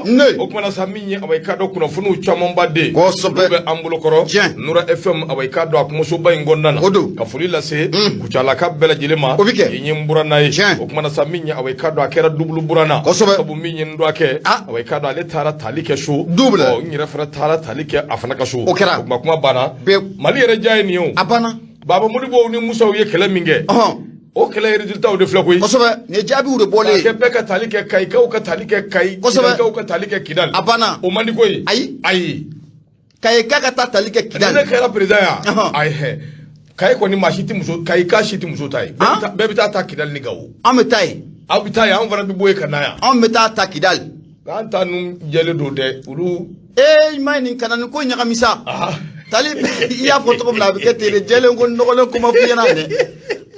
Ne. O kumana sa, min ye, awa, i k'a dɔn, kunnafoniw camanba de olu bɛ an bolo kɔrɔ. Nura FM, awa, i k'a dɔn, a kumasoba in kɔnɔna na. O don. Ka foli lase Kucalaka bɛɛ lajɛlen ma. O bɛ kɛ. I ye n buranna ye. O kumana sa, min ye, awa, i k'a dɔn, a kɛra double buranna. Sabu min ye n dɔgɔkɛ, awa, i k'a dɔn, ale taara tali kɛ so. Double. Ɔ, n yɛrɛ fana taara tali kɛ a fana ka so. O kɛra. O kuma, kuma banna. Pewu. Mali yɛrɛ diya ye nin ye o. A banna. Baba Modibo ni Musaw ye kɛlɛ min kɛ, o kɛlɛ résultat de filɛ koyi. Kosɛbɛ, nin ye jaabiw de bɔlen. K'a kɛ bɛɛ ka tali kɛ Kayikaw ka tali kɛ Kayi. Kidalikaw ka tali kɛ Kidali. A banna. O man di koyi. Ayi. Ayi. Kayika ka taa tali kɛ Kidali. Ni ne kɛra président yan, ayi hɛ, Kayi kɔni, maa si tɛ muso, Kayika si tɛ muso ta ye. Bɛɛ bɛ taa ta Kidali ni Gawo. An bɛ taa yen. Aw bɛ taa yen, anw fana bɛ bɔ yen ka na yan. Anw bɛ taa ta Kidali. An ta ninnu jɛlen don dɛ, olu. Ee, ma nin kana nin ko ɲagami sa. Tali, i y'a fɔ cogo min na, a bɛ kɛ ten de. Jɛlen ko nɔgɔlen ko ma f'i ɲɛna dɛ,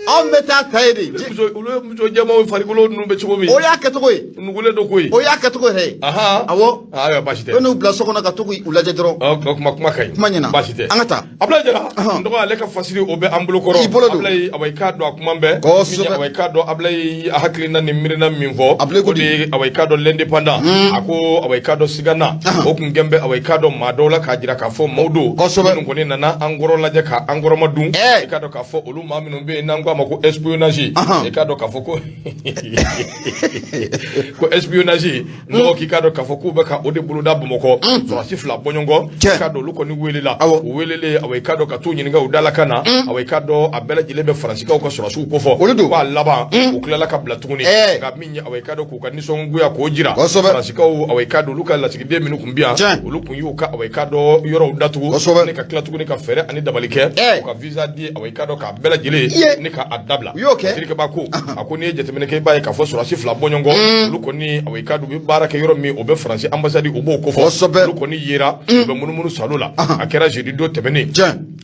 anw bɛ taa ta yen de. Olu ye muso jɛmanw farikolo ninnu bɛ cogo min. O y'a kɛcogo ye. Nugulen don koyi. O y'a kɛcogo yɛrɛ ye. Awɔ. Ayiwa, baasi tɛ. E n'u bila so kɔnɔ ka to k'u lajɛ dɔrɔn. O kuma, kuma ka ɲi. Kuma ɲɛna. Baasi tɛ. An ka taa. Abulayi Jara, n dɔgɔ, ale ka fasiri, o bɛ an bolo kɔrɔ. I bolo don. Abulayi, awa, i k'a dɔn, a kuma bɛɛ. Awa, i k'a dɔn, Abulayi hakilina ni miirina min fɔ. Abulayi ko o de ye, awa, i k'a dɔn, l'Indépendant. A ko, awa, i k'a dɔn, sigana. O kun kɛn bɛ, awa, i k'a dɔn, maa dɔw la k'a jira k'a fɔ maaw don. Minnu kɔni nana an kɔrɔ lajɛ ka an kɔrɔma dun. I k'a dɔn k'a fɔ olu maa minnu bɛ yen n'an ko a ma ko espionnage. I k'a dɔn k'a fɔ ko espionnage, mɔgɔ k'i k'a dɔn k'a fɔ k'u bɛ ka o de boloda Bamakɔ. Sɔrɔdasi fila bɔɲɔgɔn, i k'a dɔn, olu kɔni welela. U welelen, awa, i k'a dɔn, ka t'u ɲininka u dalakan na, awa, i k'a dɔn, a bɛɛ lajɛlen bɛ Faransikaw ka sɔrɔdasiw kofɔ. Olu don. K'a laban, u tilala ka bila tuguni. Nka min ye, awa, i k'a dɔn, k'u ka nisɔngoya k'o jira, Faransikaw, awa, i k'a dɔn, olu ka lasigiden minnu tun bɛ yan, olu tun y'u ka, awa, i k'a dɔn, yɔrɔw datugu ni ka tila tuguni ka fɛɛrɛ ani dabali kɛ u ka visa di, awa, i k'a dɔn, k'a bɛɛ lajɛlen ni k'a dabila. U y'o kɛ. Sirikɛba ko, a ko n'i ye jateminɛ kɛ, i b'a ye k'a fɔ sɔrɔdasi fila bɔɲɔgɔn, olu kɔni, awa, i k'a dɔn, u bɛ baara kɛ yɔrɔ min, o bɛ Faransi ambassade, u b'o kofɔ. Olu kɔni yera u bɛ munumunu salo la. A kɛra jeudi don tɛmɛnen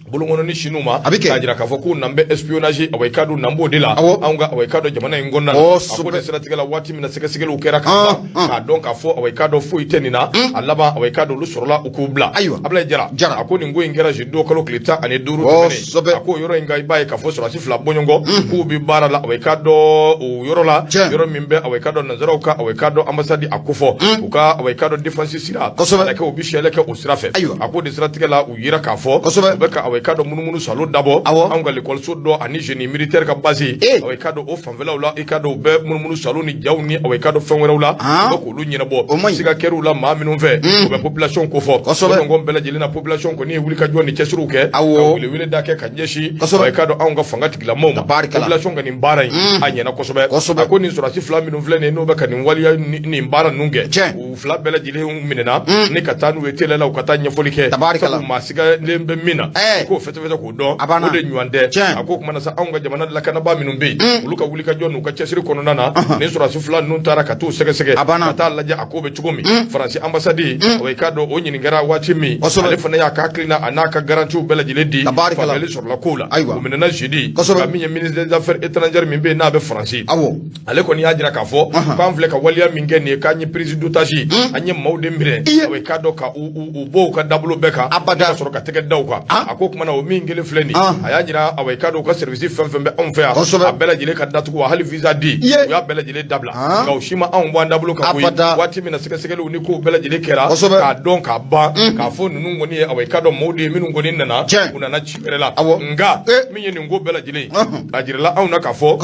bolokɔnɔ ni siniw ma. A bɛ kɛ. K'a jira k'a fɔ k'u nan bɛ espionnage, awa, i k'a dɔn, nan b'o de la anw ka, awa, i k'a dɔn, jamana in kɔnɔna na. A ko de siratigɛ la, waati min na sɛgɛsɛgɛliw kɛra ka ban, k'a dɔn k'a fɔ, awa, i k'a dɔn, foyi tɛ nin na, a laban, awa, i k'a dɔn, olu sɔrɔla u k'u bila. Abulayi Jara, a ko nin ko in kɛra jeudi don kalo tile 15 tɛmɛnen. A ko yɔrɔ in kan, i b'a ye k'a fɔ sɔrɔdasi fila bɔɲɔgɔn k'u bɛ baara la, awa, i k'a dɔn, o yɔrɔ la, yɔrɔ min bɛ, awa, i k'a dɔn, nanzaraw ka, awa, i k'a dɔn, ambassade a kofɔ, u ka, awa, i k'a dɔn, défense sira kɛ, u bɛ siyɛlɛ kɛ o sira fɛ. A ko de siratigɛ la, u yira k'a fɔ u bɛ ka, awa, i k'a dɔn, munumunu salo dabɔ anw ka lekɔliso dɔ ani génie militaire ka base, awa, i k'a dɔn, o fanfɛlaw la, i k'a dɔn, u bɛ munumunu salo ni jaw ni, awa, i k'a dɔn, fɛn wɛrɛw la, u bɛ k'olu ɲɛnabɔ. Siga kɛr'u la maa minnu fɛ, u bɛ population kofɔ. O ɲɔgɔn bɛɛ lajɛlen na, population kɔni ye wulikajɔ ni cɛsiriw kɛ ka welewele da kɛ ka ɲɛsin, awa, i k'a dɔn, anw ka fanga tigilamɔgɔw ma. Population ka nin baara in, a ɲɛna kosɛbɛ. A ko nin sɔrɔdasi fila minnu filɛ nin ye, n'u bɛ ka nin waleya nin baara ninnu kɛ, u fila bɛɛ lajɛlen minɛna ni ka taa n'u ye teliya la, u ka taa ɲɛfɔli kɛ. Sabu maa sigalen bɛ min na, k'o fɛsɛfɛsɛ k'o dɔn, o de ɲɔgɔn tɛ. A ko kuma na sa, anw ka jamana lakanabaa minnu bɛ yen, olu ka wulikajɔ n'u ka cɛsiri kɔnɔna na, nin sɔrɔdasi fila ninnu taara ka t'u sɛgɛsɛgɛ, ka taa lajɛ a ko bɛ cogo min. Faransi ambassade, o i k'a dɔn, o ɲininkara waati min, ale fana y'a ka hakilina a n'a ka garantiw bɛɛ lajɛlen di. Faamuyali sɔrɔla kow la. U minɛna jeudi. Nka min ye ministre des Affaires étrangères min bɛ yen n'a bɛ Faransi, ale kɔni y'a jira k'a fɔ k'an filɛ ka waleya min kɛ nin ye, k'an ye prise d'otage, an ye maaw de minɛ, i k'a dɔn, ka u bɔ u ka dabolo bɛɛ kan ka sɔrɔ ka tɛgɛ da u kan. A ko kumana, o min kelen filɛ nin, a y'a jira, awa, i k'a dɔn, u ka service fɛn fɛn bɛ anw fɛ yan, a bɛɛ lajɛlen ka datugu, wa hali visa di, u y'a bɛɛ lajɛlen dabila. Nka o si ma anw bɔ an dabolo kan koyi. Waati min na sɛgɛsɛgɛliw ni kow bɛɛ lajɛlen kɛra k'a dɔn k'a ban k'a fɔ ninnu kɔni ye, awa, i k'a dɔn, maaw de ye minnu kɔni nana, u nana ci wɛrɛ la. Nka min ye nin ko bɛɛ lajɛlen, a jirala anw na k'a fɔ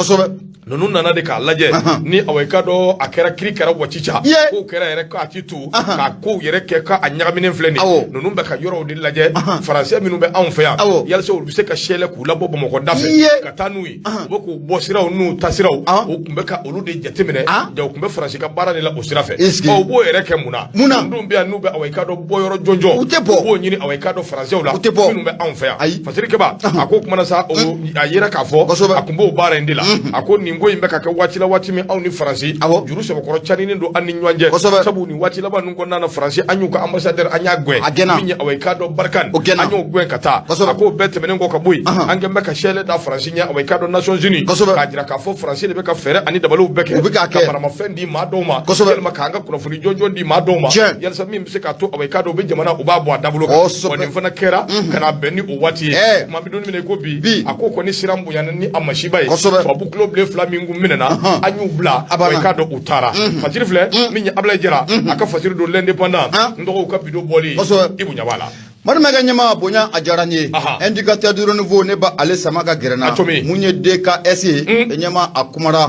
ninnu nana de k'a lajɛ ni, awa, i k'a dɔn, a kɛra kiri kɛra wacica, kow kɛra yɛrɛ k'a ti tu k'a kow yɛrɛ kɛ k'a ɲagaminen filɛ nin. Ninnu bɛ ka yɔrɔw de lajɛ, Faransɛ minnu bɛ anw fɛ yan, yalisa olu bɛ se ka sɛlɛ k'u labɔ Bamakɔ da fɛ ka taa n'u ye. U bɛ k'u bɔ siraw n'u tasiraw, u tun bɛ ka olu de jateminɛ. Ja, u tun bɛ Faransi ka baara de la o sira fɛ. Ɔ, u b'o yɛrɛ kɛ mun na? Ninnu bɛ yan, n'u bɛ, awa, i k'a dɔn, bɔ yɔrɔ jɔnjɔn, u tɛ bɔ, u b'o ɲini, awa, i k'a dɔn, Faransɛw la u tɛ bɔ minnu bɛ anw fɛ yan. Fasiri Keba, a ko kumana sa, a yera k'a fɔ a tun b'o baara in de la. A ko nin ko in bɛ ka kɛ waati la, waati min anw ni Faransi juru sɛbɛkɔrɔ caninen don an ni ɲɔgɔn cɛ. Sabu nin waati laban ninnu kɔnɔna na, Faransi, an y'u ka ambassadeur, an y'a gɛn, min ye, awa, i k'a dɔn, Barkhane, an y'o gɛn ka taa. A k'o bɛɛ tɛmɛnen kɔ ka bɔ yen, an kɛn bɛ ka sɛlɛ da Faransi ɲɛ, awa, i k'a dɔn, Nations Unies, k'a jira k'a fɔ Faransi de bɛ ka fɛɛrɛ ani dabaliw bɛɛ kɛ ka maramafɛn di maa dɔw ma, walima k'an ka kunnafoni jɔnjɔn di maa dɔw ma, yalisa min bɛ se k'a to, awa, i k'a dɔn, u bɛ jamana, u b'a bɔ a dabolo kan. Wa nin fana kɛra ka na bɛn ni o waati ye. Kuma bɛ don min na i ko bi, a ko kɔni siran bonyana ni a masiba ye. Tubabu tulo bilen fila. min kun minɛna, an y'u bila, awa i k'a dɔn u taara. Fasiri filɛ min ye, Ablaye Jara a ka fasiri don L'Indépendant. N dɔgɔw ka bidon bɔli, i bonya b'a la. Madumɛ ka ɲɛma bonya, a diyara n ye. Indicateur du Renouveau, ne ba ale sama ka gɛrɛ na. Mun ye DKS ye, ɲɛma a kumara,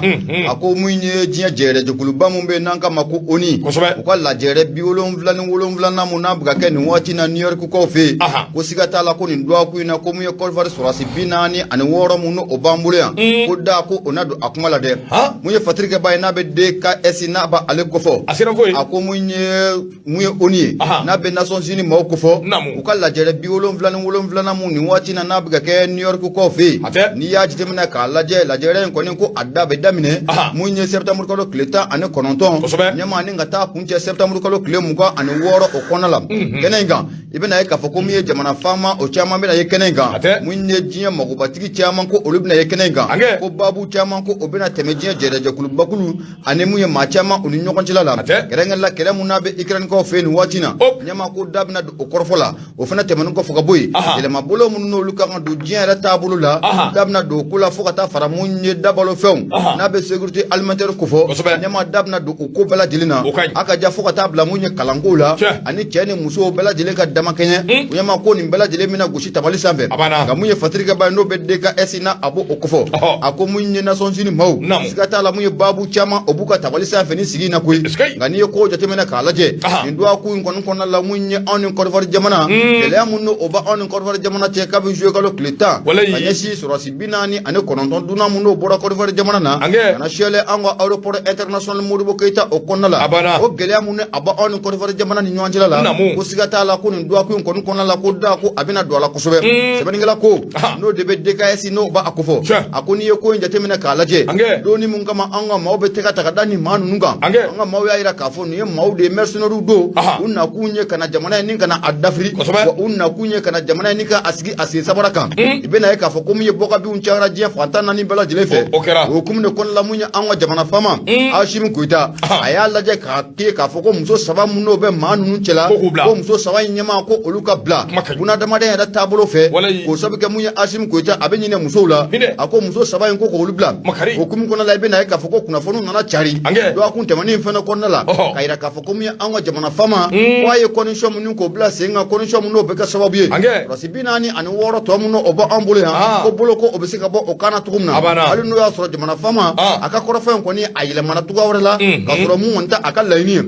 a ko mun ye diɲɛ jɛrɛjɛkuluba mun bɛ n'an k'a ma ko ONU, u ka lajɛrɛ 77nan mun n'a bɛ ka kɛ nin waati na New York kaw fɛ yen, ko siga t'a la ko nin dɔgɔkun in na, ko mun ye Côte d'Ivoire sɔrɔdasi 46 mun o b'an bolo yan, ko da ko o na don a kuma la dɛ. Mun ye fatirikɛba ye n'a bɛ DKS n'a b'ale kofɔ, a ko mun ye ONU ye n'a bɛ Nations Unies maaw kofɔ, u ka lajɛrɛ 77nan mun nin waati na n'a bɛ ka kɛ New York kaw fɛ yen, n'i y'a jateminɛ k'a lajɛ, lajɛrɛ in kɔni ko a da bɛ daminɛ mun ye septembre kalo tile 19, ɲɛma, ni ka taa kuncɛ septembre kalo tile 26 o kɔnɔna la. Kɛnɛ in kan, i bɛna ye k'a fɔ ko min ye jamana faama o caman bɛna ye kɛnɛ in kan, mun ye diɲɛ magobatigi caman ko olu bɛna ye kɛnɛ in kan, ko baabu caman ko o bɛna tɛmɛ diɲɛ jɛrɛjɛkulubakulu ani mun ye maa caman u ni ɲɔgɔn cɛla la, kɛrɛnkɛrɛn la kɛlɛ mun n'a bɛ Ukraine-kaw fɛ yen nin waati na. Ɲɛma ko da bɛna don o kɔrɔfɔ la. O fana tɛmɛnen kɔfɛ ka bɔ yen, yɛlɛmabolo minnu n'olu ka kan don diɲɛ yɛrɛ taabolo la, da bɛna don o ko la, fo ka taa fara mun ye dabalofɛnw n'a bɛ sécurité alimentaire kofɔ. Ɲɛma da bɛna don o ko bɛɛ lajɛlen na. A ka ja fo ka taa bila mun ye kalanko la ani cɛ ni musow bɛɛ lajɛlen ka damakɛɲɛ. Ɲɛma ko nin bɛɛ lajɛlen bɛna gosi tabali sanfɛ. Nka mun ye fatirikɛba ye n'o bɛ DKS n'a a b'o kofɔ, a ko mun ye Nations Unies maaw, siga t'a la mun ye baabu caman o b'u ka tabali sanfɛ ni sigi in na koyi. Nka n'i ye ko jateminɛ k'a lajɛ nin dɔgɔkun in kɔni kɔnɔna la, mun ye anw ni Côte d'Ivoire jamana, gɛlɛya mun o b'anw ni Côte d'Ivoire jamana cɛ kabi juillet kalo tile 10, ka ɲɛsin sɔrɔdasi 49 dunan mun n'o bɔra Côte d'Ivoire jamana na ka na siyɛlɛ an ka aéroport international Modibo Keyita o kɔnɔna la, o gɛlɛya mun a b'anw ni Côte d'Ivoire jamana ni ɲɔgɔn cɛla la, ko siga t'a la ko nin dɔgɔkun in kɔni kɔnɔna la, ko da ko a bɛna don a la kosɛbɛ. Sɛbɛnnikɛla ko n'o de bɛ DKS n'o b'a kofɔ, a ko n'i ye ko in jateminɛ k'a lajɛ, donni mun kama an ka maaw bɛ tɛgɛ ta ka da nin maa ninnu kan, an ka maaw y'a jira k'a fɔ nin ye maaw de ye, mercenaires don. U nakun ye ka na jamana in ni ka na a dafiri, wa u nakun ye ka na jamana in ni ka a sigi a sen sabara kan. I bɛna ye k'a fɔ ko min ye bɔkabinw cayara diɲɛ fan 14 bɛɛ lajɛlen fɛ. O hukumu de kɔnɔna la, mun ye an ka jamana faama Asimi Goyita, a y'a lajɛ k'a kɛ k'a fɔ ko muso saba mun n'o bɛ maa ninnu cɛla, ko muso saba in ɲɛmaa ko olu ka bila bunadamadenya yɛrɛ taabolo fɛ, k'o sabu kɛ mun ye Asimi Goyita a bɛ ɲinɛ musow la. A ko muso saba in ko k'olu bila. O hukumu kɔnɔna la, i bɛna ye k'a fɔ ko kunnafoniw nana cari dɔgɔkun tɛmɛnen in fana kɔnɔna la, k'a jira k'a fɔ ko min ye an ka jamana faama, ko a ye condition minnu k'o bila sen kan, condition minnu n'o bɛ kɛ sababu ye sɔrɔdasi 46 tɔ minnu o bɔ an bolo yan, ko bolo ko o bɛ se ka bɔ o kan na cogo min na, hali n'o y'a sɔrɔ jamana faama a ka kɔrɔfɔ in kɔni a yɛlɛmana cogoya wɛrɛ la, k'a sɔrɔ mun kɔni tɛ a ka laɲini ye.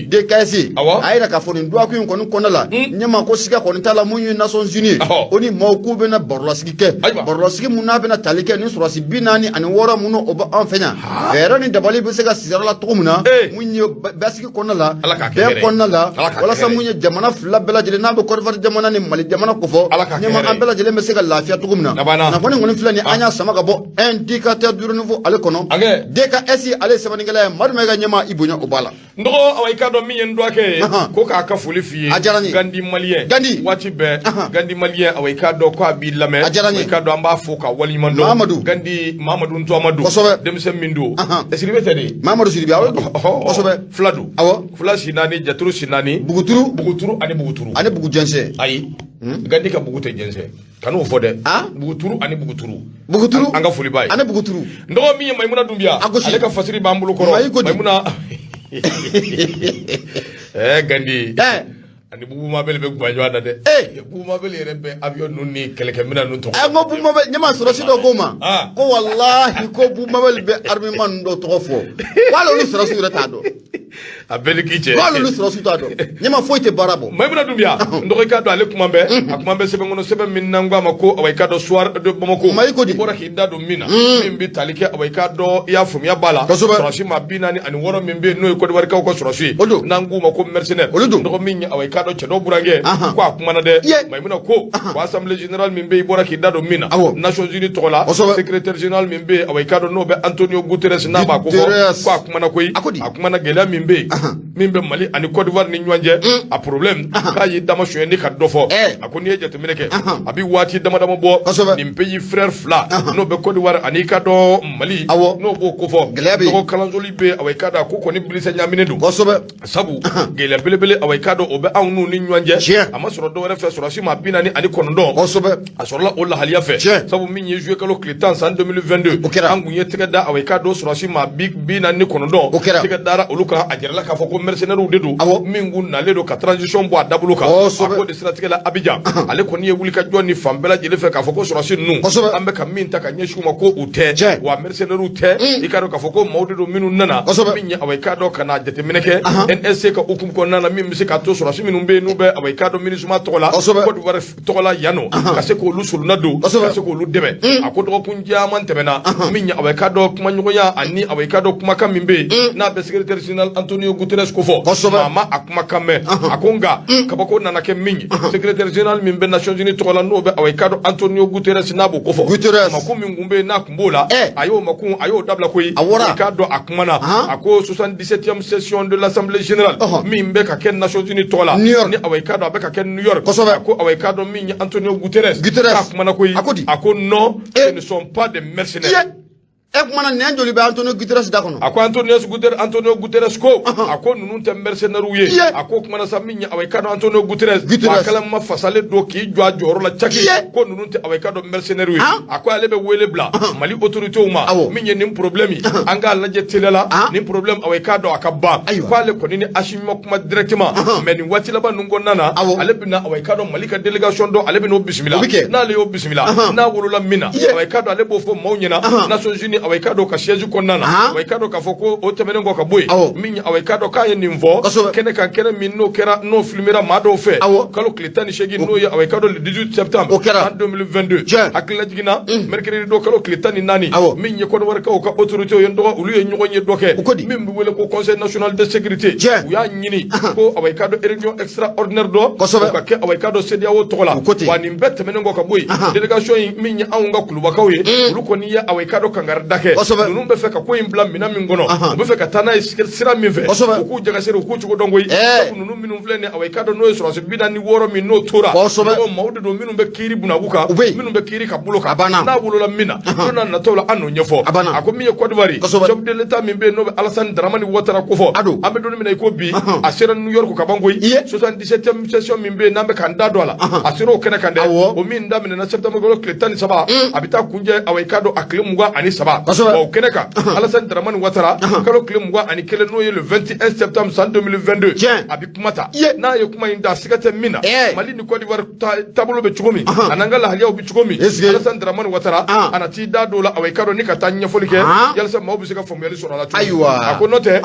DKS a yira k'a fɔ nin dɔgɔkun in kɔni kɔnɔna la, ɲɛma ko siga kɔni t'a la mun ye Nations Unies ye, o ni maaw k'u bɛna barolasigi kɛ, barolasigi mun n'a bɛna tali kɛ ni sɔrɔdasi 46 minnu o bɛ an fɛ yan, fɛɛrɛ ni dabali bɛ se ka sigi la cogo min na, mun ye basigi kɔnɔna la, bɛn kɔnɔna la, walasa mun ye jamana fila bɛɛ lajɛlen n'a bɛ Côte d'Ivoire jamana ni Mali jamana kofɔ, ɲɛma an bɛɛ lajɛlen bɛ se ka lafiya cogo min na. Kunnafoni kɔni filɛ nin, an y'a sama ka bɔ Indicateur du Renouveau ale kɔnɔ. DKS ale ye sɛbɛnnikɛla ye. Madu Mayiga, ɲɛma, i bonya o b'a la. N dɔgɔ, awa i k'a dɔn min ye n dɔgɔkɛ ye, ko k'a ka foli f'i ye. A diyara n ye. Gandi malien. Gandi. Waati bɛɛ Gandi malien, awa i k'a dɔn ko a b'i lamɛn. A diyara n ye. I k'a dɔn an b'a fo ka waleɲuman dɔn. Mamadu. Gandi Mamadu Ntomadu. Kosɛbɛ. Denmisɛn min don. Sidibe tɛ de. Mamadu Sidibe, awɔ don. Kosɛbɛ. Fila don. Awɔ. Fila si naani, jaturu si naani. Buguturu. Buguturu ani buguturu. Ani bugu jɛnsɛn. Ayi. Gandi ka bugu tɛ jɛnsɛn. Kan'o fɔ dɛ. Buguturu ani buguturu. Buguturu. An ka foli b'a ye. Ani buguturu. N dɔgɔ, min ye Mayimuna Dunbiya. Ale ka fasiri b'an bolo kɔrɔ. Mayi ko di? Mayimuna. Gandi. Ani Bubu Mabel bɛ guwa ɲɔgɔn na dɛ. Bubu Mabel yɛrɛ bɛ avion ninnu ni kɛlɛkɛminɛn ninnu tɔgɔ. N ko Bubu Mabel, ɲɛma sɔrɔsi dɔ ko ma ko walahi ko Bubu Mabel bɛ armement ninnu dɔ tɔgɔ fɔ, k'ale olu sɔrɔsiw yɛrɛ t'a dɔn. A bɛɛ ni k'i cɛ. K'ale olu sɔrɔsiw t'a dɔn, ɲɛma foyi tɛ baara bɔ. Mayimuna Dunbiya, n dɔgɔ, i k'a dɔn ale kuma bɛ, a kuma bɛ sɛbɛn kɔnɔ, sɛbɛn min n'an ko a ma ko awa i k'a dɔn Soir de Bamako. Mayi ko di? I bɔra k'i da don min na, min bɛ tali kɛ, awa i k'a dɔn i y'a faamuya b'a la. Sɔrɔsi maa 46 min bɛ yen n'o ye Côte d'Ivoire kaw ka sɔrɔsi ye. O don. N'an k'u ma ko mercenaire. Olu don. N dɔgɔ, min ye awa i k'a dɔn cɛ dɔ burankɛ. Ko a kumana dɛ. Mayimuna ko ko assemblée générale min bɛ yen, i bɔra k'i da don min na. Nations Unies tɔgɔ la. Secrétaire général min bɛ yen, awa i k'a dɔn n'o bɛ Antonio Guterres n'a b'a ko fɔ. Guterres. Ko a kumana koyi. A ko di? A kumana gɛlɛya min min bɛ yen min bɛ Mali ani Côte d'Ivoire ni ɲɔgɔn cɛ, a problème k'a y'i dama suɲɛ ni ka dɔ fɔ. A ko n'i ye jateminɛ kɛ, a bɛ waati dama dama bɔ, nin pays frère fila n'o bɛ Côte d'Ivoire ani i ka dɔn Mali, n'o b'o kofɔ, Gɛlɛya bɛ yen. Dɔgɔ kalansoli bɛ yen, awa, i ka dɔn a ko kɔni bilisa ɲaaminen don. Sabu gɛlɛya belebele, awa, i k'a dɔn o bɛ anw n'u ni ɲɔgɔn cɛ. A ma sɔrɔ dɔwɛrɛ fɛ, sɔrɔdasi maa 49, a sɔrɔla o lahaliya fɛ. Sabu min ye juillet kalo tile 10 san 2022, O kɛra. an kun ye tɛgɛ da, awa, i k'a dɔn sɔrɔdasi maa 49, O kɛra. tɛgɛ dara olu kan. A jirala k'a fɔ ko mercenaires de don min kun nalen don ka transition bɔ a dabolo kan. A ko de siratigɛ la, Abidjan, ale kɔni ye wulikajɔ ni fan bɛɛ lajɛlen fɛ k'a fɔ ko sɔrɔdasi ninnu, an bɛ ka min ta ka ɲɛsin u ma, ko u tɛ, wa mercenaires tɛ. I k'a dɔn k'a fɔ ko maaw de don minnu nana min ye, awa, i k'a dɔn ka na jateminɛ kɛ NSC ka hukumu kɔnɔna na, min bɛ se k'a to sɔrɔdasi minnu bɛ yen n'u bɛ, awa, i k'a dɔn MINUSMA tɔgɔ la, Côte d'Ivoire tɔgɔ la yan nɔ, ka se k'olu solona don, ka se k'olu dɛmɛ. A ko dɔgɔkun caman tɛmɛna, min ye, awa, i k'a dɔn kumaɲɔgɔnya ani, awa, i k'a dɔn kumakan min bɛ yen n'a bɛ secrétaire général Antonio Guterres kofɔ, maa ma a kumakan mɛn. A ko nka kabako nana kɛ min ye, secrétaire général min bɛ Nations Unies tɔgɔ la, n'o bɛ, awa, i k'a dɔn Antonio Guterres, n'a b'o kofɔ, Guterres. Makun min kun bɛ yen n'a kun b'o la, a y'o makun, a y'o dabila koyi. A wɔra. I k'a dɔn a kumana, a ko 77e session de l'Assemblée générale min bɛ ka kɛ Nations Unies tɔgɔ la New York. ni, awa, i k'a dɔn a bɛ ka kɛ New York. A ko, awa, i k'a dɔn min ye Antonio Guterres, Guterres. k'a kumana koyi. A ko di? A ko non, ce ne sont pas des mercenaires. Iye, e kumana nɛn joli bɛ Antonio Guterres da kɔnɔ? A ko Antonio Guterres ko, a ko ninnu tɛ mercenaires ye. A ko kumana sa, min ye, awa, i k'a dɔn Antonio Guterres, Guterres. a kalama fasalen don k'i jɔ a jɔyɔrɔ la caki, ko ninnu tɛ, awa, i k'a dɔn mercenaires ye. A ko ale bɛ wele bila Mali autorités ma, min ye nin problème ye, an k'a lajɛ teliya la, nin problème, awa, i k'a dɔn a ka ban. Ko ale kɔni ni Assimi ma kuma directement, mais nin waati laban ninnu kɔnɔna na, ale bɛna, awa, i k'a dɔn Mali ka délégation dɔ, ale bɛn'o bisimila. O bɛ kɛ. N'ale y'o bisimila, n'a wolola min na, awa, i k'a dɔn ale b'o fɔ maaw ɲɛna Nations Unies, awa, i k'a dɔn ka siège kɔnɔna na. Awa, i k'a dɔn k'a fɔ ko o tɛmɛnen kɔ ka bɔ yen, min ye, awa, i k'a dɔn k'a ye nin fɔ kɛnɛ kan, kɛnɛ min n'o kɛra, n'o filmera maa dɔw fɛ, kalo tile 18, n'o ye, awa, i k'a dɔn le 18 septembre O kɛra. en 2022. Hakililajigin na, mercredi don kalo tile 14, min ye Côte d'Ivoire kaw ka autorité ye, n dɔgɔ, olu ye ɲɔgɔn ye dɔ kɛ O ko di? min bɛ wele ko Conseil national de sécurité. U y'a ɲini ko, awa, i k'a dɔn réunion extraordinaire dɔ o ka kɛ, awa, i k'a dɔn CEDEAO tɔgɔ la. O ko ten. Wa nin bɛɛ tɛmɛnen kɔ ka bɔ yen, délégation in min ye anw ka kulubakaw ye, olu kɔni ye, awa, i k'a dɔn kangari da kɛ. Ninnu bɛ fɛ ka ko in bila minɛn min kɔnɔ, u bɛ fɛ ka taa n'a ye sira min fɛ, u k'u jagasere, u k'u cogo dɔn koyi. Sabu ninnu minnu filɛ nin ye, awa, i k'a dɔn n'o ye sɔrɔdasi 46 min n'o tora, mɔgɔ maaw de don minnu bɛ kiiri bunaku kan, U bɛ yen. minnu bɛ kiiri ka bolo kan. A banna. N'a wolola min na, don n'a nataw la, an n'o ɲɛfɔ. A banna. A ko min ye Côte d'Ivoire, chef de l'État min bɛ yen n'o bɛ Alassane Dramane Ouattara kofɔ, A don. an bɛ don min na i ko bi, a sera New York ka ban koyi. 77e session min bɛ yen n'an bɛ k'an da don a la, a sera o kɛnɛ kan dɛ. O min daminɛna septembre kalo tile 13, a bɛ taa kuncɛ, awa, i k'a dɔn a tile 23. Wa o kɛnɛ kan, Alassane Dramane Ouattara, kalo tile 21, n'o ye le 21 septembre san 2022, a bɛ kuma ta. N'a ye kuma in ta, siga tɛ min na, Mali ni Côte d'Ivoire taabolo bɛ cogo min, a n'an ka lahaliyaw bɛ cogo min, Est-ce que- Alassane Dramane Ouattara a na t'i da don o la, awa, i k'a dɔn ni ka taa ɲɛfɔli kɛ yalisa maaw bɛ se ka faamuyali sɔrɔ a la cogo min. A ko n'o tɛ,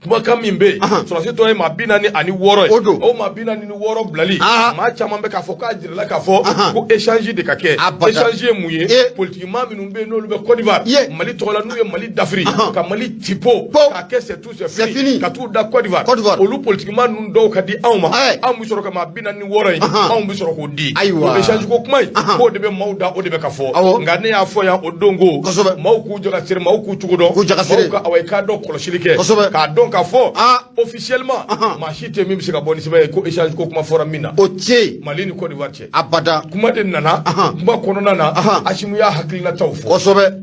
kumakan min bɛ yen, sɔrɔdasi tɔ ye maa 46 ye. O don. O maa 46 bilali, maa caman bɛ k'a fɔ k'a jirala k'a fɔ ko échange de ka kɛ. Abada. Échange ye mun ye? Politique maa minnu bɛ yen n'olu bɛ Côte d'Ivoire, Mali tɔgɔ la, n'u ye Mali dafiri ka Mali tipo Po. k'a kɛ c'est tout, c'est C'est fini, fini. ka t'u da Côte d'Ivoire, Côte d'Ivoire. olu politique maa ninnu dɔw ka di anw ma, anw bɛ sɔrɔ ka maa 46 in, anw bɛ sɔrɔ k'o di. O échange ko kuma in, k'o de bɛ maaw da, o de bɛ ka fɔ. Nka ne y'a fɔ yan o don ko maaw k'u jagasere, maaw k'u cogo dɔn, K'u jagasere. maaw ka, awa, i k'a dɔn kɔlɔsili kɛ k'a dɔn k'a fɔ officiellement maa si tɛ min bɛ se ka bɔ ni sɛbɛn ye ko échange ko kuma fɔra min na O tɛ yen. Mali ni Côte d'Ivoire cɛ. Abada. Kuma de nana kuma kɔnɔna na, Assimi y'a hakilinataw fɔ. Kosɛbɛ,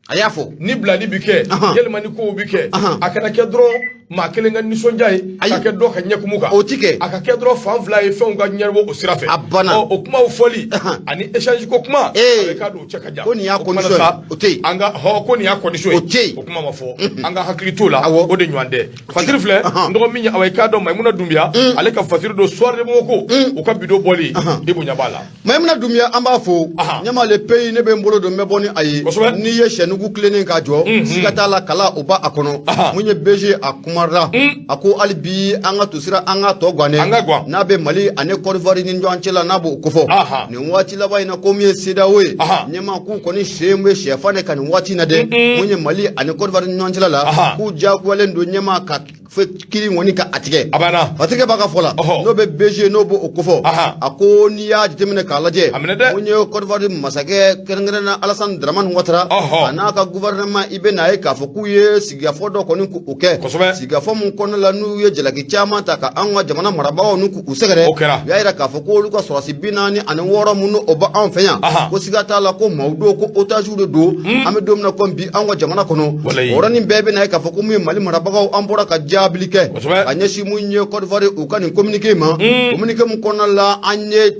a y'a fɔ. Ni bilali bi kɛ, yalima ni kow bi kɛ, a kana kɛ dɔrɔn maa kelen ka nisɔndiya ye, Ayi. ka kɛ dɔ ka ɲɛkumu kan. O ti kɛ. A ka kɛ dɔrɔn fan fila ye, fɛnw ka ɲɛnabɔ o sira fɛ. A banna. Ɔ, o kumaw fɔli ani échange ko kuma, a bɛ k'a don o cɛ ka jan. Ko nin y'a O kuma na condition ye. sa, O tɛ yen. an ka hɔ ko nin y'a condition ye. O tɛ yen. O kuma ma fɔ, an ka hakili t'o la. O de ɲɔgɔn tɛ. Fasiri filɛ, n dɔgɔ, min ye, awa, i k'a dɔn Maïmouna Doumbia, ale ka fasiri don Soir de Bamako, u ka bidon bɔli, i bonya b'a la. Maïmouna Doumbia, an b'a fo. Ɲama Le Pays, ne bɛ n bolo don, n bɛ bɔ ni a ye. N'i ye sɛnugu tilennen k'a jɔ, siga t'a la, kala o b'a a kɔnɔ. Mun ye BG a kumara, a ko hali bi an ka tosira, an ka tɔ gannen An ka gan. n'a bɛ Mali ani Côte d'Ivoire ni ɲɔgɔn cɛ la, n'a b'o kofɔ nin waati laban in na, ko min ye CEDEAO ye, ɲɛma k'u kɔni sen bɛ sɛfan de kan nin waati in na dɛ. Mun ye Mali ani Côte d'Ivoire ni ɲɔgɔn cɛla la, k'u diyagoyalen don ɲɛma ka fo kiri kɔni ka a tigɛ. A banna. Patrick b'a ka fɔ la, n'o bɛ BG, n'o b'o kofɔ, a ko n'i y'a jateminɛ k'a lajɛ, A minɛ dɛ. mun ye Côte d'Ivoire masakɛ, kɛrɛnkɛrɛn na Alassane Dramane Ouattara, a n'a ka gouvernement, i bɛ n'a ye k'a fɔ k'u ye sigikafɔ dɔ kɔni k'o kɛ. Sigikafɔ mun kɔnɔna la, n'u ye jalaki caman ta ka anw ka jamana marabagaw n'u k'u sɛgɛrɛ. O kɛra. U y'a yira k'a fɔ ko olu ka sɔrɔdasi 46 minnu o bɛ anw fɛ yan, ko siga t'a la ko maaw don, ko otages de don. An bɛ don min na komi bi, anw ka jamana kɔnɔ, o yɔrɔnin bɛɛ bɛ na ye k'a fɔ ko mun ye Mali marabagaw, an bɔra ka jaabili kɛ ka ɲɛsin mun ye Côte d'Ivoire u ka nin communiqué ma, communiqué mun kɔnɔna la, an ye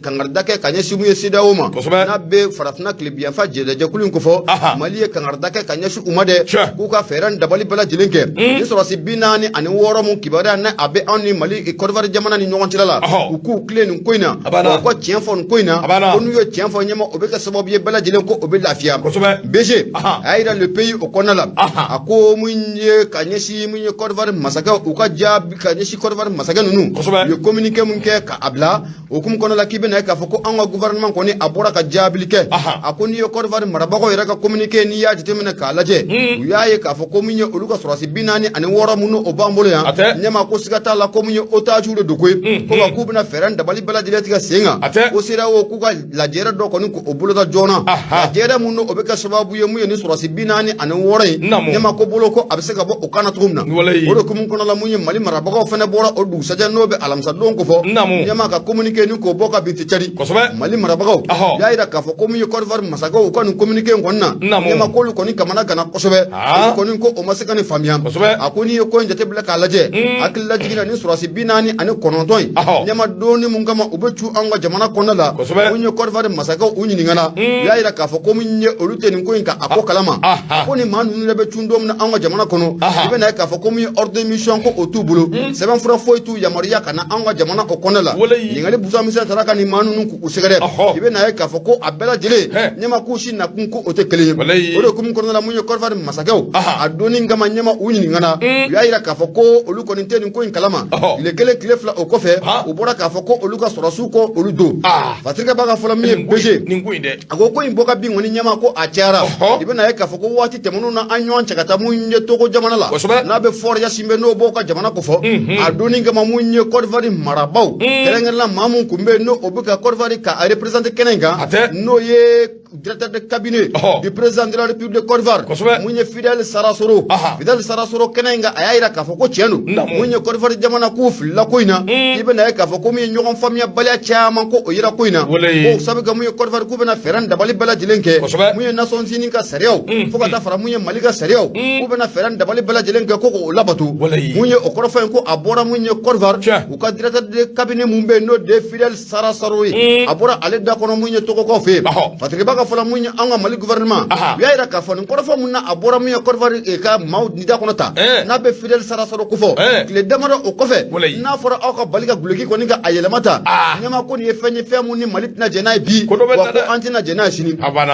kangarida kɛ ka ɲɛsin mun ye CEDEAO ma, n'a bɛ farafinna tilebinyanfan jɛjɛkulu in kofɔ. Mali ye kangarida kɛ ka ɲɛsin u ma dɛ, k'u ka fɛɛrɛ ni dabali bɛɛ lajɛlen kɛ ni sɔrɔdasi 46 mun kibaruya n'a a bɛ anw ni Mali, Côte d'Ivoire jamana ni ɲɔgɔn cɛla la, u k'u tilen nin ko in na, u ka tiɲɛ fɔ nin ko in na, ko n'u ye tiɲɛ fɔ ɲɛma, o bɛ kɛ sababu ye bɛɛ lajɛlen ko o bɛ lafiya. BG a y'a yira Le Pays o kɔnɔna la, a ko mun ye ka ɲɛsin mun ye Côte d'Ivoire masakɛ, u ka jaabi ka ɲɛsin Côte d'Ivoire masakɛ ninnu, u ye communiqué mun kɛ ka a bila o hukumu kɔnɔna la, k'i bɛna ye k'a fɔ ko an ka gouvernement kɔni a bɔra ka jaabili kɛ. A ko n'i ye Côte d'Ivoire marabagaw yɛrɛ ka communiqué, n'i y'a jateminɛ k'a lajɛ, u y'a ye k'a fɔ ko mun ye olu ka sɔrɔdasi 46 minnu o b'an bolo yan ɲɛma, ko siga t'a la ko mun ye otage de don koyi, ko nka k'u bɛna fɛɛrɛ ni dabali bɛɛ lajɛlen tigɛ sen kan, ko CEDEAO k'u ka lajɛrɛ dɔ kɔni k'o boloda joona, lajɛrɛ mun o bɛ kɛ sababu ye mun ye ni sɔrɔdasi 46 in ɲɛma ko bolo ko a bɛ se ka bɔ o kan na cogo min na. O de hukumu kɔnɔ la, mun ye Mali marabagaw fana bɔra o dugusajɛ, n'o bɛ alamisadon kofɔ, ɲɛma ka communiqué ni k'o bɔ ka bin cari. Mali marabagaw y'a jira k'a fɔ ko mun ye Côte d'Ivoire masakɛw u ka nin communiqué in kɔni na, ɲɛma k'olu kɔni kamana ganna kosɛbɛ, olu kɔni ko o ma se ka nin faamuya. A ko n'i ye ko in jateminɛ k'a lajɛ, hakililajigin na, ni sɔrɔdasi 49 in ɲɛma, donni mun kama u bɛ cu an ka jamana kɔnɔna la, mun ye Côte d'Ivoire masakɛw u ɲininkana, u y'a jira k'a fɔ ko mun ye olu tɛ nin ko in ka a ko kalama. Ko ni maa ninnu yɛrɛ bɛ cun don min na an ka jamana kɔnɔ, i bɛna ye k'a fɔ ko mun ye ordre de mission ko o t'u bolo, sɛbɛnfura foyi t'u yamaruya ka na an ka jamana o kɔnɔna la. Ɲininkali busan misɛn taara ka nin maa ninnu k'u sɛgɛrɛ, i bɛna ye k'a fɔ ko a bɛɛ lajɛlen ɲɛma k'u si nakun ko o tɛ kelen ye. O de hukumu kɔnɔna la, mun ye Côte d'Ivoire masakɛw a donni kama ɲɛma u ɲininkana, u y'a jira k'a fɔ ko olu kɔni tɛ nin ko in kalama. Tile kelen, tile fila o kɔfɛ, u bɔra k'a fɔ ko olu ka sɔrɔdasiw ko olu don. Patrick b'a ka fɔlɔ min ye BG, a ko ko in bɔ ka bin kɔni ɲɛma ko a cayara. I bɛna ye k'a fɔ ko waati tɛmɛnenw na, an ɲɔgɔn cɛ ka taa mun ye Togo jamana la, n'a bɛ Faure Gnassingbé, n'o b'o ka jamana kofɔ, a donni kama mun ye Côte d'Ivoire marabaaw, kɛrɛnkɛrɛnla maa mun tun bɛ yen n'o bɛ ka Côte d'Ivoire ka représenter kɛnɛ in kan, n'o ye directeur de cabinet du président de la République de Côte d'Ivoire, mun ye Fidel Sarasoro. Fidel Sarasoro kɛnɛ in kan, a y'a jira k'a fɔ ko tiɲɛ don, mun ye Côte d'Ivoire jamana k'u filila ko in na. I bɛna ye k'a fɔ ko mun ye ɲɔgɔn faamuyabaliya caman ko o yira ko in na, ko sabu ka mun ye Côte d'Ivoire k'u bɛna fɛɛrɛ ni dabali bɛɛ lajɛlen kɛ, mun ye Nations Unies ka sariyaw, fo ka taa fara mun ye Mali ka sariyaw, k'u bɛna fɛɛrɛ ni dabali bɛɛ lajɛlen kɛ ko k'o labato. Mun ye o kɔrɔfɔ in ko a bɔra mun ye Côte d'Ivoire u ka directeur de cabinet mun bɛ yen, n'o de ye Fidel Sarasoro ye, a bɔra ale da kɔnɔ mun ye Togokaw fɛ yen. Patrick b'a ka fɔla mun ye an ka Mali gouvernement, u y'a jira k'a fɔ nin kɔrɔfɔ mun na a bɔra mun ye Côte d'Ivoire ka maaw ni da kɔnɔ ta, n'a bɛ Fidel Sarasoro kofɔ, tile damadɔ o kɔfɛ, n'a fɔra aw ka bali ka guloki kɔni ka a yɛlɛma ta, ɲɛma ko nin ye fɛn ye, fɛn mun ni Mali tɛna jɛn n'a ye bi, wa ko an tɛna jɛn n'a ye sini.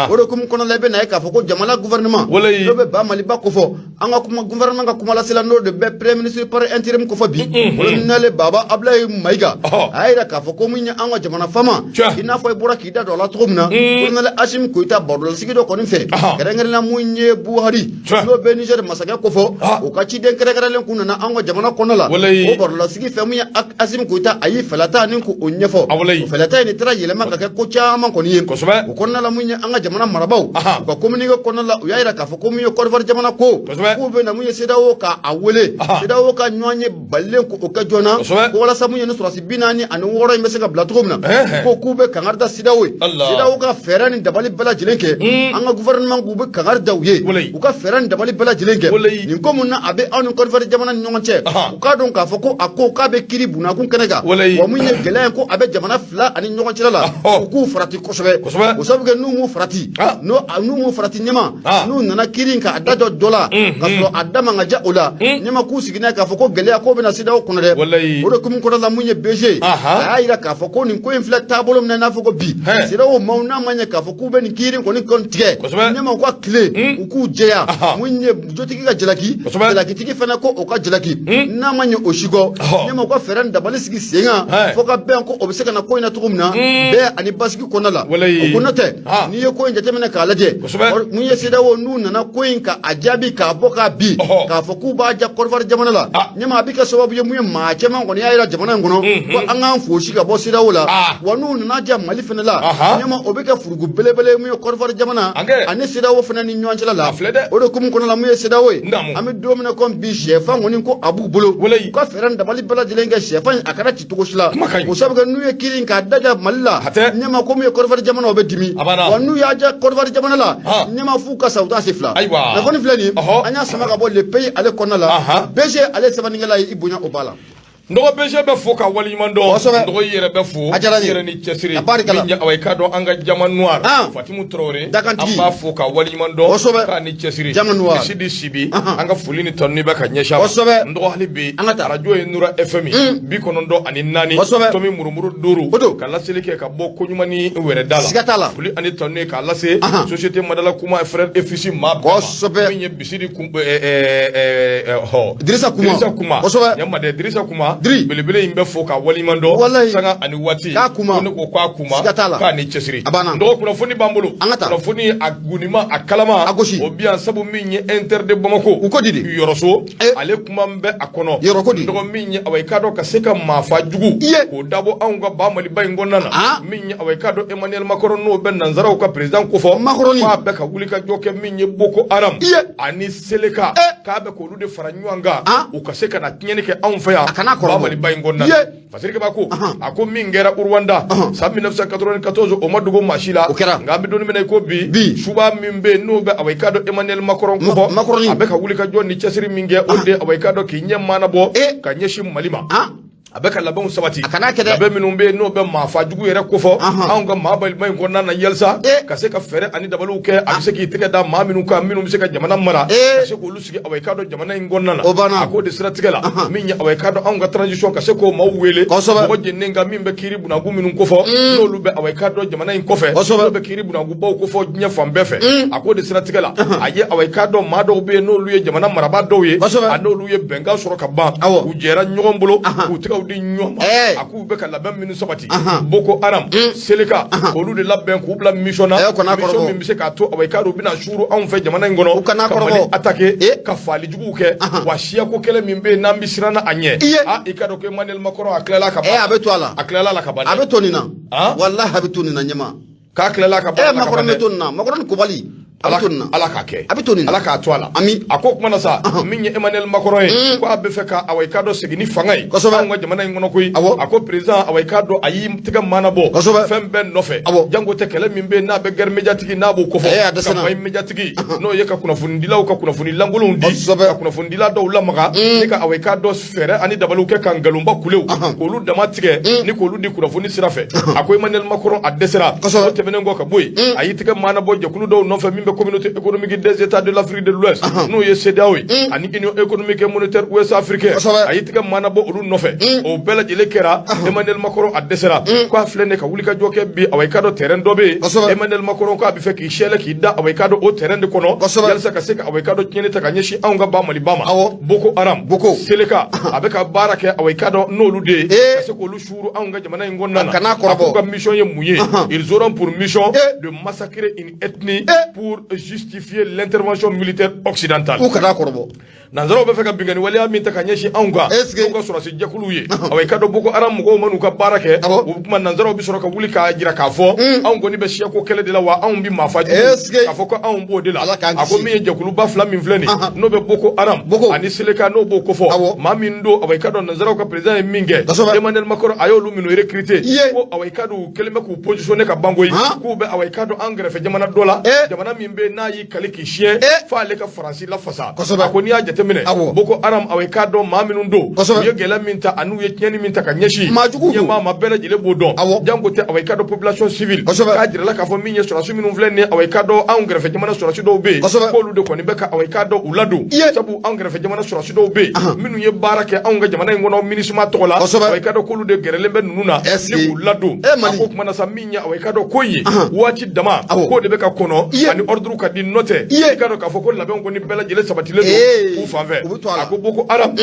O de hukumu kɔnɔ la, i bɛ na ye k'a fɔ ko jamana gouvernement, n'o bɛ ba Maliba kofɔ, an ka kuma gouvernement ka kumalasela, n'o de bɛ premier ministre par intérim kofɔ bi, colonel Baba Abdoulaye Maïga, a y'a jira k'a fɔ ko mun ye an ka jamana faama, i n'a fɔ i bɔra k'i da don a la cogo min na, colonel Assimi Goïta barolasigi dɔ kɔni fɛ, kɛrɛnkɛrɛnnenya mun ye Buhari, n'o bɛ Niger masakɛ kofɔ, o ka ciden kɛrɛnkɛrɛnlen kun nana an ka jamana kɔnɔ la. O barolasigi fɛ, mun ye Assimi Goïta a y'i fɛlata ni k'o ɲɛfɔ, o fɛlata in de taara yɛlɛma ka kɛ ko caman kɔni ye. O kɔnɔna la, mun ye an ka jamana marabaaw u ka communiqué kɔnɔna la, u y'a jira k'a fɔ ko mun ye Côte d'Ivoire jamana ko k'u bɛ na mun ye CEDEAO ka a wele, CEDEAO ka ɲɔgɔn ye balilen k'o kɛ joona, ko walasa mun ye ni sɔrɔdasi 46 in bɛ se ka bila cogo min na. Ko k'u bɛ kangari da CEDEAO ye, CEDEAO ka fɛɛrɛ ni dabali bɛɛ lajɛlen kɛ, an ka gouvernement k'u bɛ kangari da u ye, u ka fɛɛrɛ ni dabali bɛɛ lajɛlen kɛ nin ko mun na a bɛ anw ni Côte d'Ivoire jamana ni ɲɔgɔn cɛ. U k'a dɔn k'a fɔ ko a ko k'a bɛ kiri bunakun kɛnɛ kan, wa mun ye gɛlɛya ye ko a bɛ jamana fila ani ɲɔgɔn cɛla la, u k'u farati kosɛbɛ. O sabu kɛ n'u m'u farati, n'u m'u farati ɲɛma, n'u nana kiri in k'a da jɔ dɔ la ka sɔrɔ a da man ka ja o la, ɲɛma k'u sigi n'a ye k'a fɔ ko gɛlɛya k'o bɛna CEDEAO kɔnɔ dɛ. O de hukumu kɔnɔ la, mun ye BG, a y'a jira k'a fɔ ko nin ko in filɛ taabolo min na, i n'a fɔ ko bi CEDEAO maaw n'a ma ɲɛ k'a fɔ k'u k'u bɛ nin kiiri kɔni kɔni tigɛ ɲɛma u ka tile u k'u jɛya mun ye jotigi ka jalaki jalakitigi fana ko o ka jalaki n'a ma ɲɛ o si kɔ ɲɛma u ka fɛɛrɛ ni dabali sigi sen kan fo ka bɛn ko o bɛ se ka na ko in na cogo min na bɛn ani basigi kɔnɔna la o ko n'o tɛ n'i ye ko in jateminɛ k'a lajɛ mun ye CEDEAO n'u nana ko in ka a jaabi k'a bɔ k'a bin k'a fɔ k'u b'a ja Côte d'Ivoire jamana la ɲɛma a bɛ kɛ sababu ye mun ye maa caman kɔni y'a jira jamana in kɔnɔ ko an k'an fosi ka bɔ CEDEAO la wa n'u nana ja Mali fana la ɲɛma o bɛ kɛ furugu belebele mun ye Côte d'Ivoire jamana ani CEDEAO fana ni ɲɔgɔn cɛla la o de hukumu kɔnɔ la mun ye CEDEAO ye an bɛ don min na komi bi sɛfan kɔni ko a b'u bolo u ka fɛɛrɛ ni dabali bɛɛ lajɛlen kɛ sɛfan in a kana ci cogo si la o sabu kɛ n'u ye kiiri in k'a daja Mali la ɲɛma ko mun ye Côte d'Ivoire jamana o bɛ dimi wa n'u y'a ja Côte d'Ivoire jamana la ɲɛma f'u ka sa u t'a se fila kunnafoni filɛ nin an y'a sama ka bɔ Le Pays ale kɔnɔna la BG ale sɛbɛnnikɛla ye i bonya o b'a la. N dɔgɔ BG bɛ fo ka waleɲuman dɔn. Kosɛbɛ. N dɔgɔ i yɛrɛ bɛ fo. A diyara n ye. I yɛrɛ ni cɛsiri. A barika la. Min ye awa i k'a dɔn an ka diamant noir. An. Fatimu Tarawele. Dakantigi. An b'a fo ka waleɲuman dɔn. Kosɛbɛ. K'a ni cɛsiri. Diamant noir. Sidi Sibi. Ahan. An ka foli ni tanuni bɛ ka ɲɛsin a ma. Kosɛbɛ. N dɔgɔ hali bi. An ka taa. Arajo ye Nura FM ye. 94. Kosɛbɛ. Tomi murumuru duuru. O don. Ka laseli kɛ ka bɔ Koɲumani wɛrɛda la. Siga t'a la. Foli ani tanuni k'a lase. Ahan. Société Madala Kuma frère et fils maa bɛɛ ma. Kosɛbɛ. Min ye Bisiri kun ɛɛ hɔ. Dirisa Kuma. Dirisa Kuma. Kosɛbɛ. Ɲamade Dirisa Kuma. Diri. Belebele in bɛ fo ka waleɲuman dɔn. Walayi. Sanga ani waati. K'a kuma. Ko ne ko k'a kuma. Siga t'a la. K'a ni cɛsiri. A banna. N dɔgɔ kunnafoni b'an bolo. An ka taa. Kunnafoni a gunima a kalama. A gosi. O bi yan sabu min ye Inter de Bamako. U ko di de? Yɔrɔso. Eh. Ale kuma bɛ a kɔnɔ. Yɔrɔ ko di? N dɔgɔ min ye awa i k'a dɔn ka se ka maafa jugu. I ye. K'o dabɔ anw ka ba Maliba in kɔnɔna na. Ah. Min ye awa i k'a dɔn Emmanuel Macron n'o bɛ nansaraw ka président kofɔ. Macron. K'a bɛ ka wulikajɔ kɛ min ye Boko Haram. I ye. Ani Seleka. Eh. K'a bɛ k'olu de fara ɲɔgɔn kan. Ah. U ka se ka na tiɲɛni kɛ anw fɛ yan. A kana kɔrɔbɔ. Ba Maliba in kɔnɔna na. Ye. Fasirikeba ko a ko min kɛra Rwanda san 1994 o ma dogo maa si la. O kɛra. Nka an bɛ don min na i ko bi. Bi. Suba min bɛ yen n'o bɛ awa i k'a dɔn Emmanuel Macron kofɔ. Macron. A bɛ ka wulikajɔ ni cɛsiri min kɛ o de awa i k'a dɔn k'i ɲɛ maanabɔ. Eh. Ka ɲɛsin Mali ma. Ah. A bɛ ka labɛnw sabati. A kana kɛ dɛ. Labɛn minnu bɛ yen n'o bɛ maafa jugu yɛrɛ kofɔ. Anw ka maa Maliba in kɔnɔna na yalisa. Eh. Ka se ka fɛɛrɛ ani dabaliw kɛ a bɛ se k'i tɛgɛ da maa minnu kan minnu bɛ se ka jamana mara. Eh. Ka se k'olu sigi awa i k'a dɔn jamana in kɔnɔna na. O banna. A k'o de siratigɛ la. Min ye awa i k'a dɔn anw ka transition ka se k'o maaw wele. Kosɛbɛ. Mɔgɔ jeninen kan min bɛ kiiri bunakun minnu kofɔ. N'olu bɛ awa i k'a dɔn jamana in kɔfɛ. Kosɛbɛ. N'o bɛ kiiri bunakun kofɔ diɲɛ fan bɛɛ fɛ. A k'o de siratigɛ la. A ye awa i k'a dɔn maa dɔw bɛ yen n'olu ye jamana marabaa dɔw ye. Kosɛbɛ. A n'olu ye bɛnkan sɔrɔ ka ban. Awɔ. U jɛra ɲɔgɔn bolo. K'u tɛgɛw di ɲɔgɔn ma. Eh. A k'u bɛ ka labɛn minnu sabati. Ahan. Boko Haram. Seleka. Olu de labɛn k'u bila mission na. Eh, kana Mission kɔrɔbɔ. min bɛ se k'a to awa i k'a dɔn u bɛna suuru anw fɛ jamana in kɔnɔ. U kana Ka Mali kɔrɔbɔ. attaquer. Eh. Ka faali juguw kɛ. Wa siyako kɛlɛ min bɛ yen n'an bɛ siran a ɲɛ. I ye. Ah, i k'a dɔn ko Emmanuel Macron a tilala ka ban. Eh, a bɛ to a la. A tilala la ka ban dɛ. A bɛ to nin na. Ah? Walahi a bɛ to nin na ɲɛma. K'a tilala ka ban. Eh, Macron bɛ to nin na. Macron kobali. A bɛ to nin na. Ala k'a kɛ. A bɛ to nin na. Ala k'a to a la. Ami. A ko kuma na sa, min ye Emmanuel Macron ye, ko a bɛ fɛ ka awa i k'a dɔn segin ni fanga ye. Kosɛbɛ. Anw ka jamana in kɔnɔ koyi. Awɔ. A ko président awa i k'a dɔn a y'i tɛgɛ maanabɔ. Kosɛbɛ. Fɛn bɛɛ nɔfɛ. Awɔ. Jango tɛ kɛlɛ min bɛ yen n'a bɛ guerre médiatique n'a b'o kofɔ. Eh, a dɛsɛra. Campagne médiatique n'o ye ka kunnafonidilaw ka kunnafoni lankolonw di. Kosɛbɛ. Ka kunnafonidila dɔw lamaga. Ni ka awa i k'a dɔn fɛɛrɛ ani dabaliw kɛ ka nkalonba kulew. K'olu dama tigɛ. Ni k'olu di kunnafoni sira fɛ. A ko Emmanuel Macron a dɛsɛra. Kosɛbɛ. O tɛmɛnen kɔ ka bɔ yen. A y'i tɛgɛ maanabɔ jɛkulu dɔw nɔfɛ min bɛ communauté économique des états de l'Afrique de l'Ouest. N'o ye CEDEAO ye. Ani Union économique et monétaire ouest africaine. Kosɛbɛ. A y'i tɛgɛ maanabɔ olu nɔfɛ. O bɛɛ lajɛlen kɛra. Emmanuel Macron a dɛsɛra. K'a filɛ nin ye ka wulikajɔ kɛ bi awa i k'a dɔn terrain dɔ bɛ yen. Kosɛbɛ. Emmanuel Macron k'a bɛ fɛ k'i sɛlɛ k'i da awa i k'a dɔn o terrain de kɔnɔ. Kosɛbɛ. Yalisa ka se ka awa i k'a dɔn tiɲɛni ta ka ɲɛsin anw ka ba Maliba ma. Awɔ. Boko Haram. Boko. Seleka. A bɛ ka baara kɛ awa i k'a dɔn n'olu de ye. Eh. Ka se k'olu suuru anw ka jamana in kɔnɔna na. A kana kɔrɔbɔ. A k'u ka mission ye mun ye. Ils auront pour mission Eh. de massacrer une ethnie Eh. pour justifier l'intervention militaire occidentale. U kana kɔrɔbɔ. Nanzaraw bɛ fɛ ka binkanni waleya min ta ka ɲɛsin anw kan. Est-ce que- N'u ka sɔrɔdasi jɛkuluw ye. Awa i k'a dɔn Boko Haram mɔgɔw man'u ka baara kɛ. Awɔ. O tuma nanzaraw bɛ sɔrɔ ka wuli k'a jira k'a fɔ. Anw kɔni bɛ siyako kɛlɛ de la wa anw bɛ maafa jugu. Est-ce que- K'a fɔ ko anw b'o de la. Ala k'an A ko kisi. min ye jɛkuluba fila min filɛ nin ye. N'o bɛ Boko Haram. Boko. Ani Seleka n'o b'o kofɔ. Awɔ. Maa min don awa i k'a dɔn nanzaraw ka président ye min kɛ. Kosɛbɛ. Emmanuel Macron a y'olu minnu recruter. Iye. Ko awa i k'a dɔn u kɛlen bɛ k'u positionner ka ban koyi. Han. K'u bɛ awa i k'a dɔn an kɛrɛfɛ jamana dɔ la. Eh. Jamana min min bɛ n'a y'i kali k'i siɲɛ f'ale ka Faransi lafasa. Kosɛbɛ. A ko n'i y'a jateminɛ, Boko Haram, awa i k'a dɔn maa minnu don, Kosɛbɛ. u ye gɛlɛya min ta ani u ye tiɲɛni min ta ka ɲɛsin Maa juguw don. ɲɛmaa ma, bɛɛ lajɛlen b'o dɔn. Janko tɛ, awa i k'a dɔn population civile. K'a jirala k'a fɔ min ye sɔrɔdasi minnu filɛ nin ye, awa i k'a dɔn anw kɛrɛfɛ jamana sɔrɔdasi dɔw bɛ yen, k'olu de kɔni bɛ ka, awa i k'a dɔn u ladon, sabu anw kɛrɛfɛ jamana sɔrɔdasi dɔw bɛ yen minnu ye baara kɛ anw ka jamana in kɔnɔ MINUSMA tɔgɔ la, awa i k'a dɔn k'olu de gɛrɛlen bɛ ninnu na Est-ce ni k'u ladon. Mali. A ko kuma na sa, min ye, awa i k'a dɔn ko in ye waati dama k'o de bɛ ka kɔnɔ ani ordre ka di nɔ tɛ. I k'a dɔn k'a fɔ ko labɛnw kɔni bɛɛ lajɛlen sabatilen don u fan fɛ. U bɛ to a la. A ko Boko Haram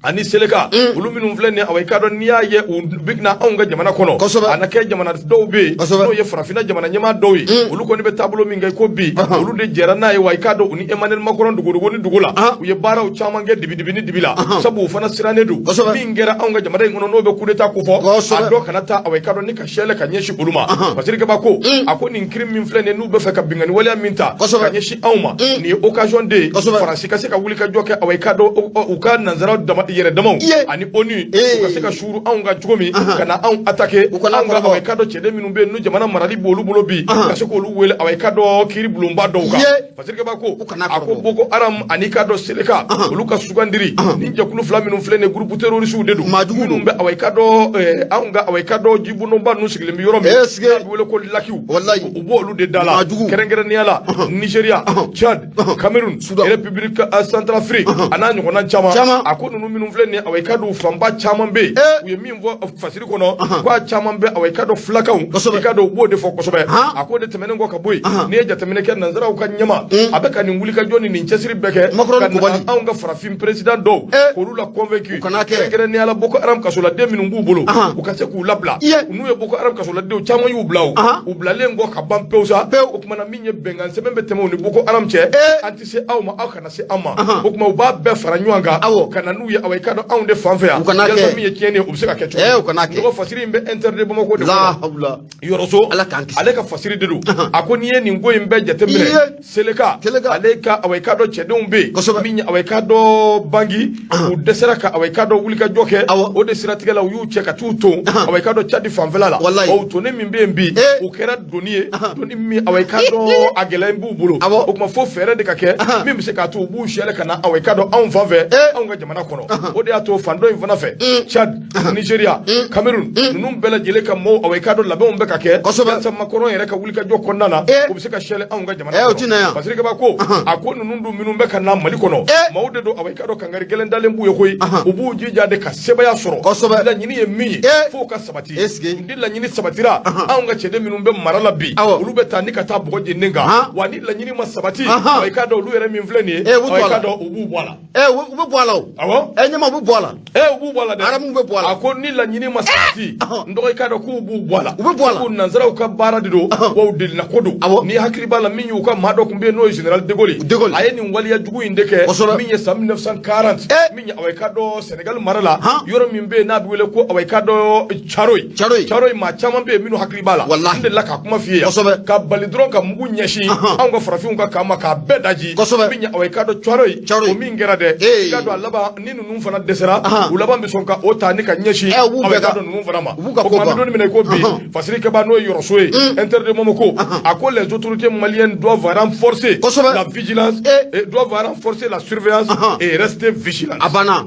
ani Seleka, olu minnu filɛ nin ye, awa i k'a dɔn n'i y'a ye u bɛ na anw ka jamana kɔnɔ, a na kɛ jamana dɔw bɛ yen n'o ye farafinna jamana ɲɛmaa dɔw ye, olu kɔni bɛ taabolo min kɛ ko bi, olu de jɛra n'a ye. Wa i k'a dɔn u ni Emmanuel Macron dogodogo ni dogo la, u ye baaraw caman kɛ dibi-dibi ni dibi la, sabu u fana sirannen don min kɛra anw ka jamana in kɔnɔ, n'o bɛ coup d'état kofɔ, a dɔ kana taa, awa i k'a dɔn ni ka sɛlɛ ka ɲɛsin olu ma. Fasiri Kaba ko, a ko nin crime min filɛ nin ye, n'u bɛ fɛ ka binkanni waleya min ta ka ɲɛsin anw ma, nin ye occasion de ye Faransi ka se ka wuli ka jɔ kɛ, awa i k'a dɔn u ka nanzaraw dama yɛrɛ damaw ani ONU, u ka se ka suuru anw kan cogo min ka na anw attaquer, U kana anw ka kɔrɔbɔ. Awa i k'a dɔn cɛden minnu bɛ yen n'u jamana marali b'olu bolo bi, ka se k'olu wele, awa i k'a dɔn kiiri bulonba dɔw kan. Fasiri Kaba ko, U kana a ko kɔrɔbɔ. Boko Haram ani k'a dɔn Seleka, olu ka sugandiri nin jɛkulu fila minnu filɛ nin ye, groupe terroriste de don, Maa juguw don. minnu bɛ, awa i k'a dɔn anw ka, awa i k'a dɔn jibondonba ninnu sigilen bɛ yɔrɔ min Est-ce que n'a bɛ wele ko lakiw, Wallahi. u b'olu de da la, Maa juguw. kɛrɛnkɛrɛnnenya la Nigeria, Tchad, Cameroun, Soudan. République Centrafrique a n'a ɲɔgɔnna caman. Caman. A ko ninnu minnu filɛ nin ye, awa i k'a dɔn fanba caman bɛ yen, u ye min fɔ fasiri kɔnɔ, k'a caman bɛ, awa i k'a dɔn filakanw, i k'a dɔn u b'o de fɔ kosɛbɛ. A ko de tɛmɛnen kɔ ka bɔ yen, n'i ye jateminɛ kɛ nanzaraw ka ɲɛma, a bɛ ka nin wulikajɔ ni nin cɛsiri bɛɛ kɛ Macron ka ni Kobali. na anw ka farafin président dɔw k'olu la convaincu, U kana kɛ. kɛrɛnkɛrɛnnenya la Boko Haram kasoladen minnu b'u bolo, u ka se k'u labila. N'u ye Boko Haram kasoladenw caman y'u bila, o u bilalen kɔ ka ban pewu sa, Pewu. o tuma na min ye bɛnkan sɛbɛn bɛ tɛmɛ u ni Boko Haram cɛ, an tɛ se aw ma, aw kana se an ma, o tuma u b'a bɛɛ fara ɲɔgɔn kan ka na n'u ye, awa i k'a dɔn anw de fan fɛ yan, U kana kɛ. yalasa min ye tiɲɛni ye, o bɛ se ka kɛ cogo U kana kɛ. min. Dɔgɔ fasiri in bɛ interdit Bamakɔ de La kɔnɔ. hawla. Yɔrɔso Ala k'an kisi. Ale ka fasiri de don. A ko n'i ye nin ko in bɛɛ jateminɛ, Seleka Seleka. ale ka, awa i k'a dɔn cɛdenw bɛ yen min ye, awa i k'a dɔn Bangi, u dɛsɛra ka, awa i k'a dɔn wulikajɔ kɛ. O de siratigɛ la, u y'u cɛ ka t'u ton, awa i k'a dɔn Tchad fanfɛla la. Wallahi. O tonni min bɛ yen bi, o kɛra doni ye, doni min, awa i k'a dɔn a gɛlɛya b'u bolo. O tuma fo fɛɛrɛ de ka kɛ min bɛ se k'a to u b'u sɛlɛ ka na, awa i k'a dɔn anw fan fɛ, anw ka jamana kɔnɔ. O de y'a to fan dɔ in fana fɛ, Tchad, Nigeria, Cameroun, ninnu bɛɛ lajɛlen ka maaw, awa i k'a dɔn labɛnw bɛ ka kɛ yalasa Macron yɛrɛ ka wulikajɔ kɔnɔna na, u bɛ se ka sɛlɛ anw ka jamana O ti na yan. Fasiri Kaba ko, a ko ninnu dun minnu bɛ ka na Mali kɔnɔ, maaw de don, awa i k'a dɔn kangari gɛlɛn dalen b'u ye koyi. U b'u jija de ka sebaaya sɔrɔ. Laɲini ye min ye, f'o ka sabati. Est-ce que Ni laɲini sabatira, anw ka cɛden minnu bɛ mara la bi, olu bɛ taa ni ka taa bɔgɔ jeninen kan. Wa ni laɲini ma sabati, awa i k'a dɔn olu yɛrɛ min filɛ nin ye, U b'u awa i to a k'a la. dɔn u b'u bɔ a la. U bɛ bɔ a la o. Awɔ. Ɲɛma, u bɛ bɔ a la. U b'u bɔ a la dɛ. Arabuw bɛ bɔ a la. A ko ni laɲini ma sabati, n dɔgɔ, i k'a dɔn k'u b'u bɔ a la. U bɛ bɔ a la. Ko nanzaraw ka baara de don, wa u delina ko don. Ni hakili b'a la, min y'u ka maa dɔ tun bɛ yen n'o ye général de Gaulle ye. De Gaulle. A ye nin waleya jugu in de kɛ min ye san 1940, min ye, awa i k'a dɔn Sénégal mara la, yɔrɔ min bɛ yen n'a bɛ wele ko, awa i k'a dɔn Thiaroye. Thiaroye. Thiaroye, maa caman bɛ yen minnu hakili b'a la. Wallahi. N delila ka kuma f'i ye yan. Ka bali dɔrɔn ka mugu ɲɛsin anw ka farafinw ka kan ma k'a bɛɛ daji. Min ye, awa i k'a dɔn Thiaroye, Thiaroye. o min kɛra dɛ, i k'a dɔn a laban ni ninnu fana dɛsɛra, u laban bɛ sɔn ka o ta ni ka ɲɛsin, U b'u awa i bɛɛ k'a ka- dɔn ninnu fana ma. u b'u ka O ko tuma an bɛ ban. don min na i ko bi, Fasiri Kaba n'o ye Yɔrɔso ye, Inter de Bamako, a ko les autorités maliennes doivent renforcer la vigilance et doivent renforcer la surveillance et rester vigilantes. A banna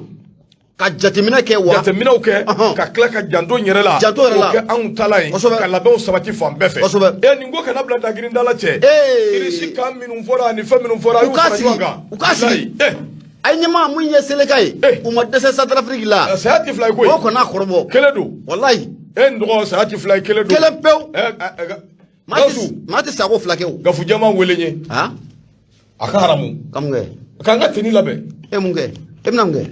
ka jateminɛ kɛ wa. Jateminɛw kɛ, ka tila ka janto n yɛrɛ la, Janto yɛrɛ la. k'o kɛ anw tala ye, ka labɛnw sabati fan bɛɛ fɛ. Nin ko kana bila dagirinda la cɛ. Irisi kan minnu fɔra ani fɛn minnu fɔra, a U y'u k'a fara sigi. ɲɔgɔn kan. U k'a sigi. Walayi. A ye ɲɛmaa mun ye Seleka ye, u ma dɛsɛ Centrafrique la. Saya tɛ fila ye koyi. O kana kɔrɔbɔ. Kelen don. Walayi. N dɔgɔ, saya tɛ fila ye, kelen don. Kelen pewu. Maa Gawusu. Maa tɛ sago fila kɛ o. Gafu jɛman wele n ye. A ka haramu. Ka mun kɛ? K'an ka tenue labɛn. E mun kɛ? E bɛna mun kɛ?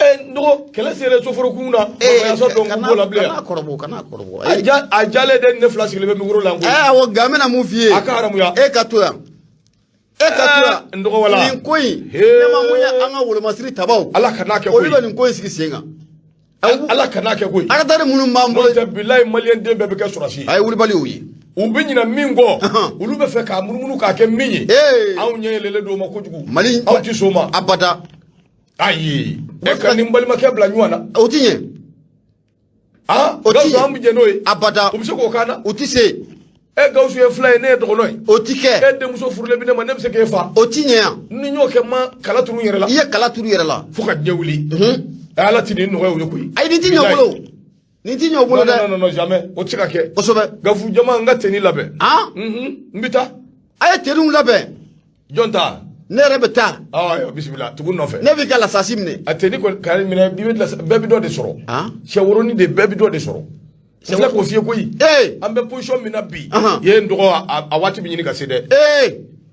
N dɔgɔ, kɛlɛ sera soforokun na. Bamakɔyansa dɔn k'u b'o la bilen. Kana kɔrɔbɔ, kana kɔrɔbɔ. A jalen de, ne fila sigilen bɛ micro la n koyi. Awɔ, nka n bɛna mun f'i ye? A ka haramuya. E ka to yan. E ka to yan. N dɔgɔ wala. Nin ko in, ɲɛma mun ye an ka wolomasiri tabaw. Ala kan'a kɛ Olu koyi. bɛ nin ko in sigi sen kan. Ala kan'a kɛ koyi. Aratari minnu b'an bolo. N'o tɛ, bilayi, maliyɛn den bɛɛ bɛ kɛ sɔrɔdasi ye. A ye wulibali y'o ye. U bɛ ɲinɛ min kɔ, olu bɛ fɛ k'a munumunu k'a kɛ min ye. Anw ɲɛ yɛlɛlen don o ma kojugu. Mali Anw tɛ sɔn o ma. Abada. Ayi. E ka nin balimakɛ bila ɲɔgɔn na. O ti ɲɛ. O ti Gawusu, ɲɛ. an bɛ jɛ n'o ye. Abada. U bɛ se k'o k'an na. U ti se. E Gawusu ye fila ye, ne ye dɔgɔnɔ ye. O ti kɛ. E denmuso furulen bɛ ne ma, ne bɛ se k'e fa? O ti ɲɛ yan. Ni n y'o kɛ, ma kala turu n yɛrɛ la. I ye kala turu i yɛrɛ la. Fo ka diɲɛ wuli. Ala ti nin nɔgɔya u ye koyi. Ayi, nin ti ɲɛ u bolo, nin ti ɲɛ u bolo dɛ. Non, non, non, jamais, o tɛ se ka kɛ. Kosɛbɛ. Gafu jama, n ka tenue labɛn. Han. N bɛ taa. A ye tenuew labɛn. Jɔn ta? Ne yɛrɛ bɛ taa. Ayiwa, bisimila, tugu n nɔfɛ. Ne b'i ka lasasi minɛ. A tenue kɔni ka minɛ, i bɛ bɛɛ bɛ dɔ de sɔrɔ. Sɛ woronin de, bɛɛ bɛ dɔ de sɔrɔ. N filɛ k'o f'i ye koyi. An bɛ position min na bi, ye n dɔgɔ, a waati bɛ ɲini ka se dɛ.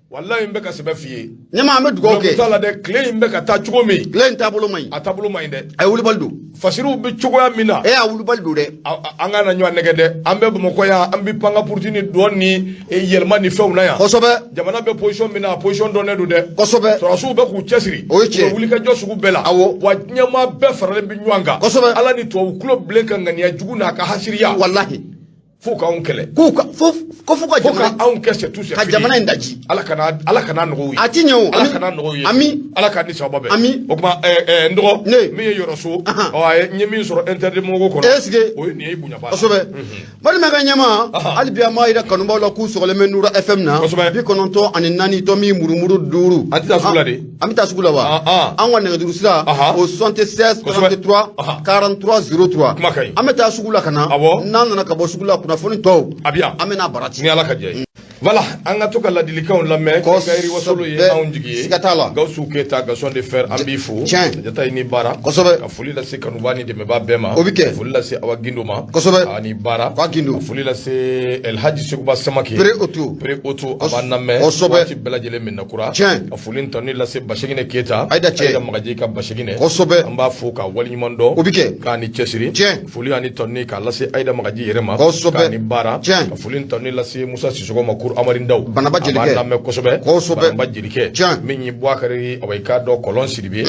Walayi, n bɛ ka sɛbɛ f'i ye. Ɲɛma, an bɛ dugawu kɛ. T'a la dɛ, tile in bɛ ka taa cogo min. Tile in taabolo man ɲi. A taabolo man ɲi dɛ. A ye wulibali don. Fasiriw bɛ cogoya min na. A wulibali don dɛ. An kana ɲɔgɔn nɛgɛ dɛ. An bɛ Bamakɔ yan, an bɛ pan ka puruti ni dɔn ni yɛlɛma ni fɛnw na yan. Kosɛbɛ. Jamana bɛ position min na, a position dɔnnen don dɛ. Kosɛbɛ. Sɔrɔdasiw bɛ k'u cɛsiri. O ye tiɲɛ. U bɛ wulikajɔ sugu bɛɛ la. Awɔ. Wa diɲɛmaa bɛɛ faralen bɛ ɲɔgɔn kan. Kosɛbɛ. Ala ni tubabu tulo bilen ka ŋaniya jugu n'a ka hasiriya. Walahi. Fo k'anw kɛlɛ. K'u ka fo ko fo ka Fo ka anw kɛ, c'est tout, c'est ka jamana in daji. Ala kana nɔgɔ u ye. A ti ɲɛ o. Ala kana nɔgɔ u ye. Ami. Ala k'an ni sababa bɛn. Ami. O tuma n dɔgɔ. Ne. Min ye yɔrɔ so. Ɔ, a ye n ye min sɔrɔ interdit mɔgɔ kɔnɔ. Est-ce que. O ye nin ye, i bonya b'a la. Kosɛbɛ. Balimakɛ ɲɛma, hali bi an b'a yira kanubaw la k'u sɔgɔlen bɛ Nura FM na. Kosɛbɛ. 94.5. An tɛ taa sugu la de. An bɛ taa sugu la wa? An ka nɛgɛjuru sira o 76 33 43 03. Kuma ka ɲi. An bɛ taa sugu la ka na. Awɔ. N'an nana ka bɔ sugu la, kunnafoni tɔw. A bɛ yan. An bɛ n'a bara ci. Ni Ala ka jɛ ye. Voilà, an ka to ka ladilikanw lamɛn. Kosɛbɛ. Kayiri Wasolo ye anw jigi ye. Siga t'a la. Gawusu Keyita, Gaston de Fer, an b'i fo. Tiɲɛ. Jata, i ni baara. Kosɛbɛ. Ka foli lase kanuba ni dɛmɛbaa bɛɛ ma. O bɛ kɛ. Ka foli lase Awa Gindo ma. Kosɛbɛ. A ni baara. Awa Gindo. Ka foli lase Elhaji Seguba Samake. Pere Oto. Pere Oto, a b'an lamɛn. Kosɛbɛ. Waati bɛɛ lajɛlen min na kura. Tiɲɛ. Ka foli ni tanuni lase Baseginɛ Keyita. Ayida cɛ. Ayida Magaji ka Baseginɛ. Kosɛbɛ. An b'a fo k'a waleɲuman dɔn. O bɛ kɛ. K'a ni cɛsiri. Tiɲɛ. Foli ani tanuni k'a lase Ayida Magaji yɛrɛ ma. Kosɛbɛ. K'a ni baara. Tiɲɛ. Ka foli ni tanuni lase Musa Sisɔgɔ ma, Kuru Amari Ndaw. Banaba jelikɛ. A b'an lamɛn kosɛbɛ. Kosɛbɛ. Banaba jelikɛ. Tiɲɛ. Min ye Buwakari, awa i k'a dɔn, Kɔlɔn Sidibe.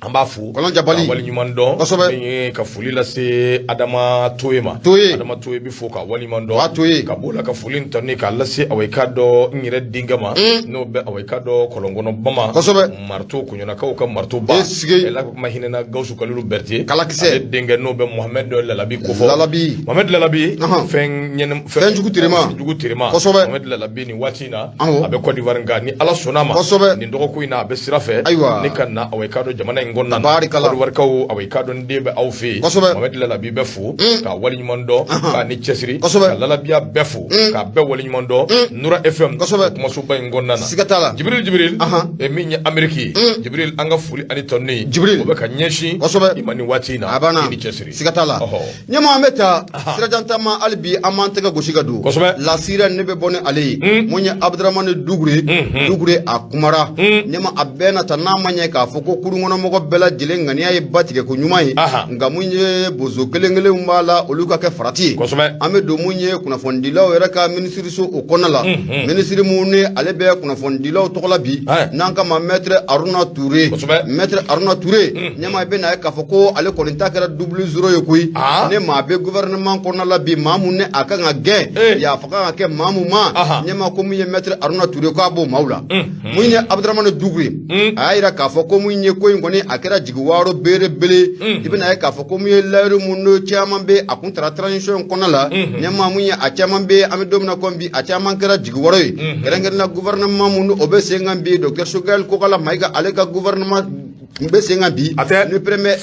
An b'a fo. Kɔlɔn Jabali. K'a waleɲuman dɔn. Kosɛbɛ. Min ye ka foli lase Adama Toye ma. Toye. Adama Toye bɛ fo k'a waleɲuman dɔn. Wa Toye. Ka b'o la, ka foli ni tanuni k'a lase, awa i k'a dɔn, n yɛrɛ denkɛ ma. N'o bɛ, awa i k'a dɔn, Kɔlɔnkɔnɔ Bama. Kosɛbɛ. Marito Koɲɔnakaw ka marito ba. Esike. Ala ma hinɛna Gawusu Kalilu Berete. Kalakisɛ. Ale denkɛ n'o bɛ Mohamɛd Lalabi kofɔ. Lalabi. Mohamɛd Lalabi. Fɛn ɲɛnɛ. Fɛn jugu terima. Fɛn jugu terima. Kosɛbɛ. Mohamɛd Lalabi, nin waati in na. Awɔ. A bɛ Côte d'Ivoire, nka ni Ala sɔnna ma. Kosɛbɛ. Nin dɔgɔkun in na, a bɛ sira fɛ. Ayiwa. Ni ka na, awa i k'a dɔn, jamana in kɔnɔna na. Tabarikala. Côte d'Ivoire kaw, awa i k'a dɔn, n den bɛ aw fɛ yen. Kosɛbɛ. Mohamɛd Lalabi bɛ fo. K'a waleɲuman dɔn. K'a ni cɛsiri. Kosɛbɛ. Ka Lalabiya bɛɛ fo. K'a bɛɛ waleɲuman dɔn. Nura FM. Kosɛbɛ. Kumasoba in kɔnɔna na. Siga t'a la. Jibril Jibril. Min ye Amérique ye. Jibril, an ka foli ani tanuni. Jibril. O bɛ ka ɲɛsin. Kosɛbɛ. I ma nin waati in na. A banna. I ni cɛsiri. Siga t'a la. Ɔhɔ. Ɲɛma, an bɛ taa sirajan taama hali bi, an b'an tɛgɛ gosi ka don. Kosɛbɛ. Lasira ne bɛ bɔ ni ale ye. Mun ye Abudramani Dugure. Dugure a kumara. Ɲɛma, a bɛɛ na ta n'a ma ɲɛ k'a fɔ ko kurunkɔnɔmɔgɔ bɛɛ lajɛlen ŋaniya ye ba tigɛ ko ɲuman ye. Nka mun ye bozo kelen kelenw b'a la, olu ka kɛ farati ye. Kosɛbɛ. An bɛ don mun ye kunnafonidilaw yɛrɛ ka minisiriso o kɔnɔna la. Minisiri mun ni ale bɛ kunnafonidilaw tɔgɔ la bi. N'an kama maître Aruna Ture. Kosɛbɛ. Maître Aruna Ture. Ɲɛma, i bɛ na ye k'a fɔ ko ale kɔni ta kɛra double zéro ye koyi. Ne maa bɛ gouvernement kɔnɔna la bi, maa mun ni a kan ka gɛn. Yafa kan ka kɛ maa mun ma. Ɲɛma, ko mun ye maître Aruna Ture, k'a b'o maaw la. Mun ye Abudramani Dugure. A y'a yira k'a fɔ ko mun ye ko in kɔni a kɛra jigiwaaro belebele. I bɛna ye k'a fɔ ko mun ye layiru mun n'o caman bɛ a kun tara transition in kɔnɔna la. Ɲɛma, mun ye a caman bɛ, an bɛ don min na komi bi, a caman kɛra jigiwaro ye. Kɛrɛnkɛrɛnnenya gouvernement mun o bɛ sen kan bi, docteur Choguel Kokala Mayiga, ale ka gouvernement tun bɛ sen kan bi. A tɛ. Ni premier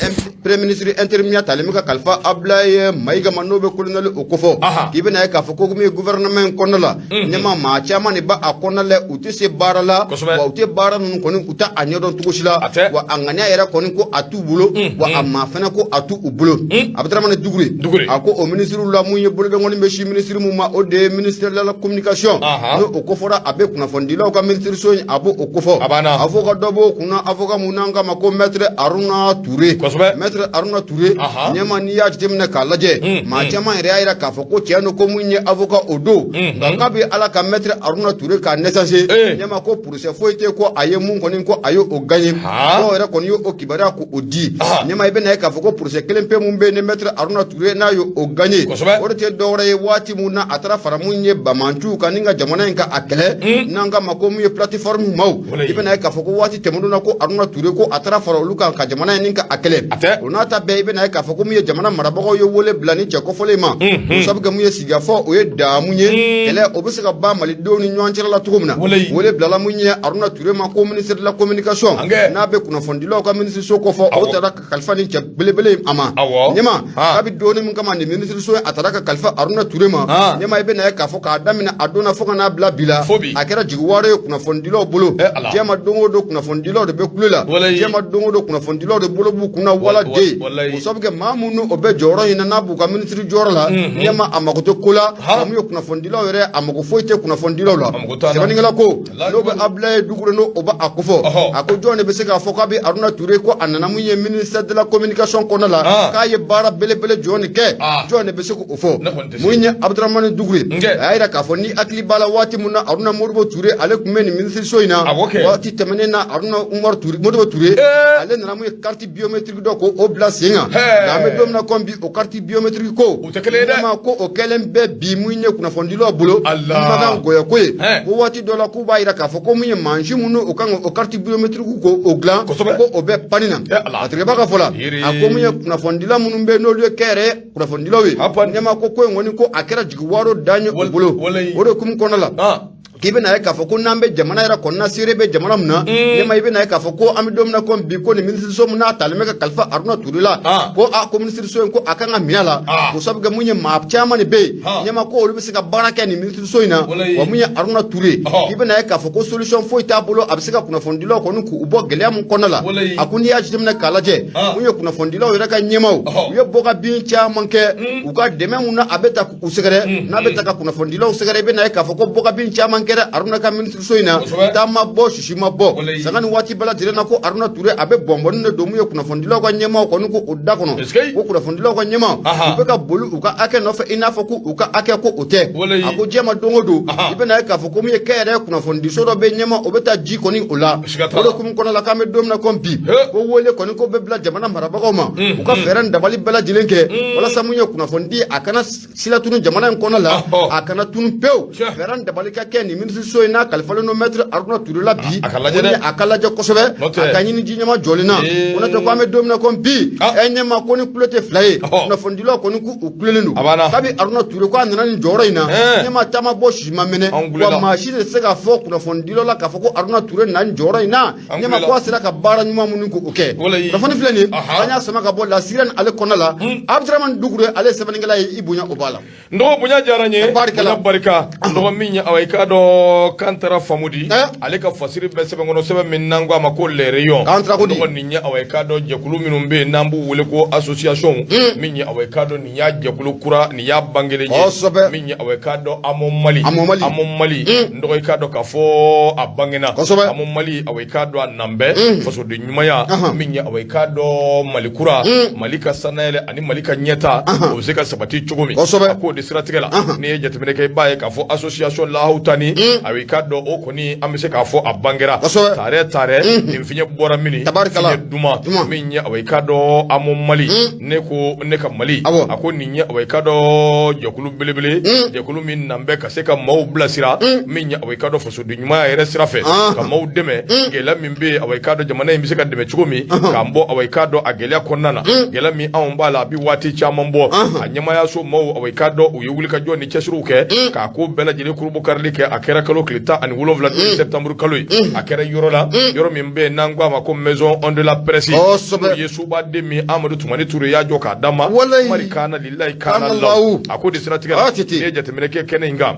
ministre intérimaire talen bɛ ka kalifa Abdoulaye Mayiga ma, n'o bɛ colonel o kofɔ. K'i bɛna ye k'a fɔ ko min ye gouvernement in kɔnɔna la. Ɲɛma, maa caman de b'a a kɔnɔna la, u tɛ se baara la. Wa u tɛ baara ninnu kɔni, u tɛ a ɲɛdɔn cogo si la. A tɛ. Wa a ŋaniya yɛrɛ kɔni ko a t'u bolo. Wa a maa fana ko a t'u bolo. Abudramani Dugure. Dugure. A ko o ministre la, mun ye bolodenkɔni bɛ si ministre mun ma, o de ye ministère de la communication. N'o o kofɔra, a bɛ kunnafonidilaw ka ministre so in, a b'o o kofɔ. A banna. Avocat dɔ b'o kunna, avocat mun n'an k'a ma ko maître Aruna Ture. Kosɛbɛ. Maître Aruna Ture. Ɲɛma, n'i y'a jateminɛ k'a lajɛ, maa caman yɛrɛ y'a yira k'a fɔ ko tiɲɛ don ko mun ye avocat o don. Nka k'a bɛ Ala ka maître Aruna Ture k'a naissance. Ɲɛma, ko procès foyi tɛ ko a ye mun kɔni ko a ye o gagné. Dɔw yɛrɛ kɔni y'o kibaruya k'o di. Ɲɛma, i bɛna ye k'a fɔ ko procès kelen pe mun bɛ yen ni maître Aruna Ture n'a ye o gagné. Kosɛbɛ. O de tɛ dɔwɛrɛ ye, waati mun na a taara fara mun ye bamanciw kan ni ka jamana in ka a kɛlɛ, n'an k'a ma ko mun ye plateforme maaw. Walayi. I bɛna ye k'a fɔ ko waati tɛmɛnenw na ko Aruna Ture ko a taara taara fara olu kan ka jamana in ka a kɛlɛ. O n'a ta bɛɛ, i bɛna ye k'a fɔ ko mun ye jamana marabagaw ye wele bila ni cɛ kofɔlen ma, o sabu kɛ mun ye sigikafɔ, o ye daamu ye, kɛlɛ o bɛ se ka ban malidenw ni ɲɔgɔn cɛla la cogo min na. Wele bilala mun ye Aruna Ture ma, ko ministre de la communication, n'a bɛ kunnafonidilaw ka minisiriso kofɔ, o taara ka kalifa ni cɛ belebele a ma. Ɲɛma, kabi donni min kama nin minisiriso a taara ka kalifa Aruna Ture ma, ɲɛma, i bɛna ye k'a fɔ k'a daminɛ a don na fo ka n'a bila bi la, a kɛra jigiwaaro ye kunnafonidilaw bolo. Diɲɛ don o don kunnafonidilaw de bɛ kule la, diɲɛ don o don kunnafonidilaw de bolo b'u kunna wala de, o sabu kɛ maa minnu o bɛ jɔyɔrɔ ɲini n'a b'u ka minisiri jɔyɔrɔ la, ɲɛma, a mako tɛ ko la mun ye kunnafonidilaw yɛrɛ, a mako foyi tɛ kunnafonidilaw la. Sɛbɛnnikɛla ko n'o bɛ Abdoulaye Doucouré, n'o o bɛ a kofɔ, a ko jɔn de bɛ se k'a fɔ k'a bɛ Aruna Ture, ko a nana mun ye ministère de la communication kɔnɔna la, k'a ye baara belebele jɔn de kɛ, jɔn de bɛ se k'o fɔ? Mun ye Abdourahamane Doucouré, a y'a jira k'a fɔ ni hakili b'a la, waati min na Aruna Modibo Ture ale tun bɛ nin minisiriso in na, waati tɛmɛnen na, Aruna Umaru Ture Modibo Ture, ale nana mun ye carte biométrique dɔ ko o bila sen kan. Nka an bɛ don min na komi bi, o carte biométrique ko O tɛ kelen ye dɛ. Ma ko o kɛlen bɛ bi mun ye kunnafonidilaw bolo kumakan gɔyɔ ko ye, ko waati dɔ la k'u b'a jira k'a fɔ ko mun ye mansin minnu o kan o carte biométrique ko o dilan, ko o bɛ panne na. A tigɛba ka fɔ la, a ko mun ye kunnafonidila minnu bɛ n'olu ye kɛnyɛrɛye kunnafonidilaw ye, ɲɛma ko in kɔni ko a kɛra jigiwaaro dan ye u bolo. O de hukumu kɔnɔna la, k'i bɛna ye k'a fɔ ko n'an bɛ jamana yɛrɛ kɔnɔna, seere bɛ jamana min na, ɲɛma, i bɛna ye k'a fɔ ko an bɛ don min na komi bi, ko nin minisiriso min n'a talen bɛ ka kalifa Aruna Ture la, ko a ko minisiriso in ko a kan ka minɛ a la, k'o sabu kɛ mun ye maa caman de bɛ yen, ɲɛma, ko olu bɛ se ka baara kɛ nin minisiriso in na. Wa mun ye Aruna Ture, k'i bɛna ye k'a fɔ ko solution foyi t'a bolo a bɛ se ka kunnafonidilaw kɔni k'u bɔ gɛlɛya min kɔnɔna la. A ko n'i y'a jateminɛ k'a lajɛ, mun ye kunnafonidilaw yɛrɛ ka ɲɛmaaw, u ye bɔ ka bin caman kɛ u ka dɛmɛ mun na a bɛ ta u sɛgɛrɛ, n'a bɛ ta ka kunnafonidilaw sɛgɛrɛ, i bɛna ye k'a fɔ ko bɔkabin caman kɛra Aruna ka minisiriso in na, taa ma bɔ, sisi ma bɔ, sanga ni waati bɛɛ lajɛlen na, ko Aruna Ture a bɛ bɔnbɔnni de don mun ye kunnafonidilaw ka ɲɛmaaw kɔni ko o da kɔnɔ, ko kunnafonidilaw ka ɲɛmaaw u bɛ ka boli u ka hakɛ nɔfɛ i n'a fɔ ko u ka hakɛ ko o tɛ. A ko diɲɛ ma don o don, i bɛna ye k'a fɔ ko mun ye kɛnyɛrɛye kunnafonidiso dɔ bɛ, ɲɛma, o bɛ taa ji kɔni o la. O de hukumu kɔnɔ la, k'an bɛ don min na komi bi, ko wele kɔni ko bɛ bila jamana marabagaw ma, u ka fɛɛrɛ ni dabali bɛɛ lajɛlen kɛ walasa mun ye kunnafonidi a kana silatunu jamana in kɔnɔ la, a kana tunu pewu. Fɛɛrɛ ni dabali ka kɛ nin minisiriso in n'a kalifalen don maître Aruna Ture la bi, a ka lajɛ dɛ. A ka lajɛ kosɛbɛ, a ka ɲini ji ɲɛma jɔlen na. Ko n'o tɛ, ko an bɛ don min na komi bi, ɛ ɲɛma, ko ni kule tɛ fila ye, kunnafonidilaw kɔni k'u kulelen don. Kabi Aruna Ture ko a nana nin jɔyɔrɔ in na, ɲɛma, ta ma bɔ, sisi ma mɛnɛ, wa maa si de tɛ se k'a fɔ kunnafonidilaw la k'a fɔ ko Aruna Ture nana nin jɔyɔrɔ in na, ɲɛma, ko a sera ka baara ɲuman minnu k'o kɛ. Kunnafoni filɛ nin ye, an y'a sama ka bɔ La Sirène ale kɔnɔna la. Abdramane Doucouré ale ye sɛbɛnnikɛla ye, i bonya o b'a la. N dɔgɔ, bonya diyara n ye, bonya barika. N dɔgɔ, min ye awa i k'a dɔn Kantara Famudi, ale ka fasiri bɛ sɛbɛn kɔnɔ, sɛbɛn min n'an ko a ma ko Les Rayons. Dɔgɔ, nin ye awa i k'a dɔn jɛkulu minnu bɛ yen n'an b'u wele ko association, min ye awa i k'a dɔn nin y'a jɛkulu kura, nin y'a bangelen ye, min ye awa i k'a dɔn AMO Mali, AMO Mali. N dɔgɔ, i k'a dɔn k'a fɔ a bangena AMO Mali, awa i k'a dɔn a nan bɛ fasoden ɲumanya, min ye awa i k'a dɔn Mali kura, Mali ka sannayɛlɛ ani Mali ka ɲɛta o bɛ se ka sabati cogo min. A k'o de siratigɛ la, n'i ye jateminɛ kɛ, i b'a ye k'a fɔ association Lahawutani, awa i k'a dɔn o kɔni an bɛ se k'a fɔ a bangera taarɛ taarɛ nin fiɲɛ bɔra min fiɲɛ duman, min ye awa i k'a dɔn AMO Mali, ne ko ne ka Mali. A ko nin ye awa i k'a dɔn jɛkulu belebele, jɛkulu min nan bɛ ka se ka maaw bilasira, min ye awa i k'a dɔn fasoden ɲumanya yɛrɛ sira fɛ, ka maaw dɛmɛ gɛlɛya min bɛ yen, awa i k'a dɔn jamana in bɛ se ka dɛmɛ cogo min k'an bɔ awa i k'a dɔn a gɛlɛya kɔnɔna na, gɛlɛya min anw b'a la a bɛ waati caman bɔ. A ɲɛmaayaso maaw, awa i k'a dɔn u ye wulikajɔ ni cɛsiriw kɛ k'a ko bɛɛ lajɛlen kurubukarili kɛ. A kɛra kalo tile 17 n'o ye septembre kalo ye. A kɛra yɔrɔ la, yɔrɔ min bɛ yen n'an ko a ma ko maison de la presse, n'o ye sobaden min Amadu Tumani Ture y'a jɔ k'a d'a ma. Mari kana lilayi kana lahu. A ko de siratigɛ la, n'i ye jateminɛ kɛ kɛnɛ in kan,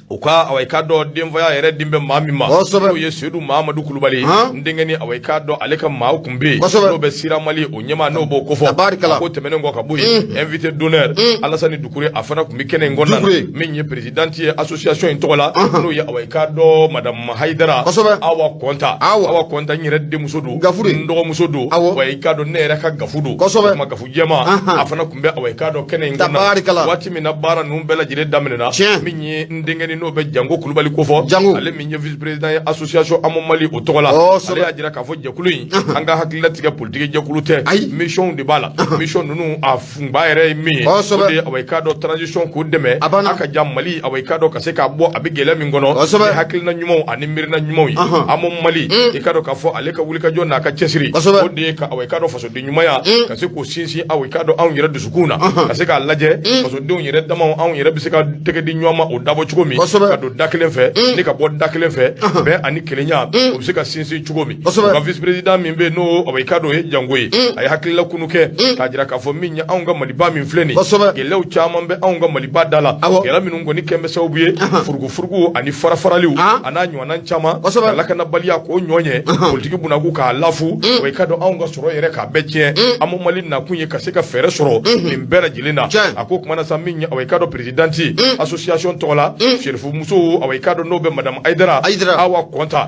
u ka awa i k'a dɔn denfaya yɛrɛ den bɛ maa min ma, n'o ye Seyidu Mahamadu Kulubali, n denkɛ ni awa i k'a dɔn ale ka maaw tun bɛ yen, n'o bɛ Sira Mali o ɲɛmaa, n'o b'o kofɔ. A ko tɛmɛnen kɔ ka bɔ yen, invité d'honneur Alasani Dukure, a fana tun bɛ kɛnɛ in kɔnɔna na, min ye présidente ye association in tɔgɔ la, n'o ye awa i k'a dɔn madame Hayidara Awa Kɔnta. Awa Kɔnta, n yɛrɛ denmuso don, n dɔgɔmuso don, wa i k'a dɔn ne yɛrɛ ka gafu don, kuma gafu jɛma, a fana tun bɛ awa i k'a dɔn kɛnɛ in kɔnɔna waati min na baara ninnu bɛɛ lajɛlen daminɛna, min ye n denkɛnin n'o bɛ Jango Kulubali kofɔ, Jango. Ale min ye vice président ye association AMO Mali o tɔgɔ la, ale y'a jira k'a fɔ jɛkulu in, an ka hakililatigɛ politiki jɛkulu tɛ, Ayi. mission de b'a la. Mission ninnu, a funba yɛrɛ ye min ye, o de ye, awa, i k'a dɔn, transition k'o dɛmɛ, A banna. a ka ja Mali, awa, i k'a dɔn, ka se k'a bɔ a bɛ gɛlɛya min kɔnɔ ni hakilina ɲumanw ani miirina ɲumanw ye. AMO Mali, i k'a dɔn k'a fɔ ale ka wulikajɔ n'a ka cɛsiri, o de ye ka, awa, i k'a dɔn, fasoden ɲumanya ka se k'o sinsin, awa, i k'a dɔn, anw yɛrɛ dusukun na, ka se k'a lajɛ fasodenw yɛrɛ damaw, anw yɛrɛ bɛ se ka tɛgɛ di ɲɔgɔn ma o dabɔ cogo min, ka don da kelen fɛ ni ka bɔ da kelen fɛ, bɛn ani kelenya o bɛ se ka sinsin cogo min. O ka vice président min bɛ yen, n'o, awa, i k'a dɔn, o ye Jango ye, a ye hakilila kunu kɛ k'a jira k'a fɔ min ye anw ka Maliba min filɛ nin, gɛlɛyaw caman bɛ anw ka Maliba da la, gɛlɛya minnu kɔni kɛn bɛ sababu ye furugufurugu ani farafaraliw a n'a ɲɔgɔnna caman, ka lakanabaliya k'o ɲɔ ɲɛ, politiki bunakun k'a lafu, wa i k'a dɔn, anw ka sɔrɔ yɛrɛ k'a bɛɛ tiɲɛ. AMO Mali nakun ye ka se ka fɛɛrɛ sɔrɔ nin bɛɛ lajɛlen na. A ko kumana sa, min ye, awa, i k'a dɔn, présidente association tɔgɔ la, Serifu muso, awa, i k'a dɔn, n'o bɛ madame Ayidara Ayidara. Awa Kɔnta,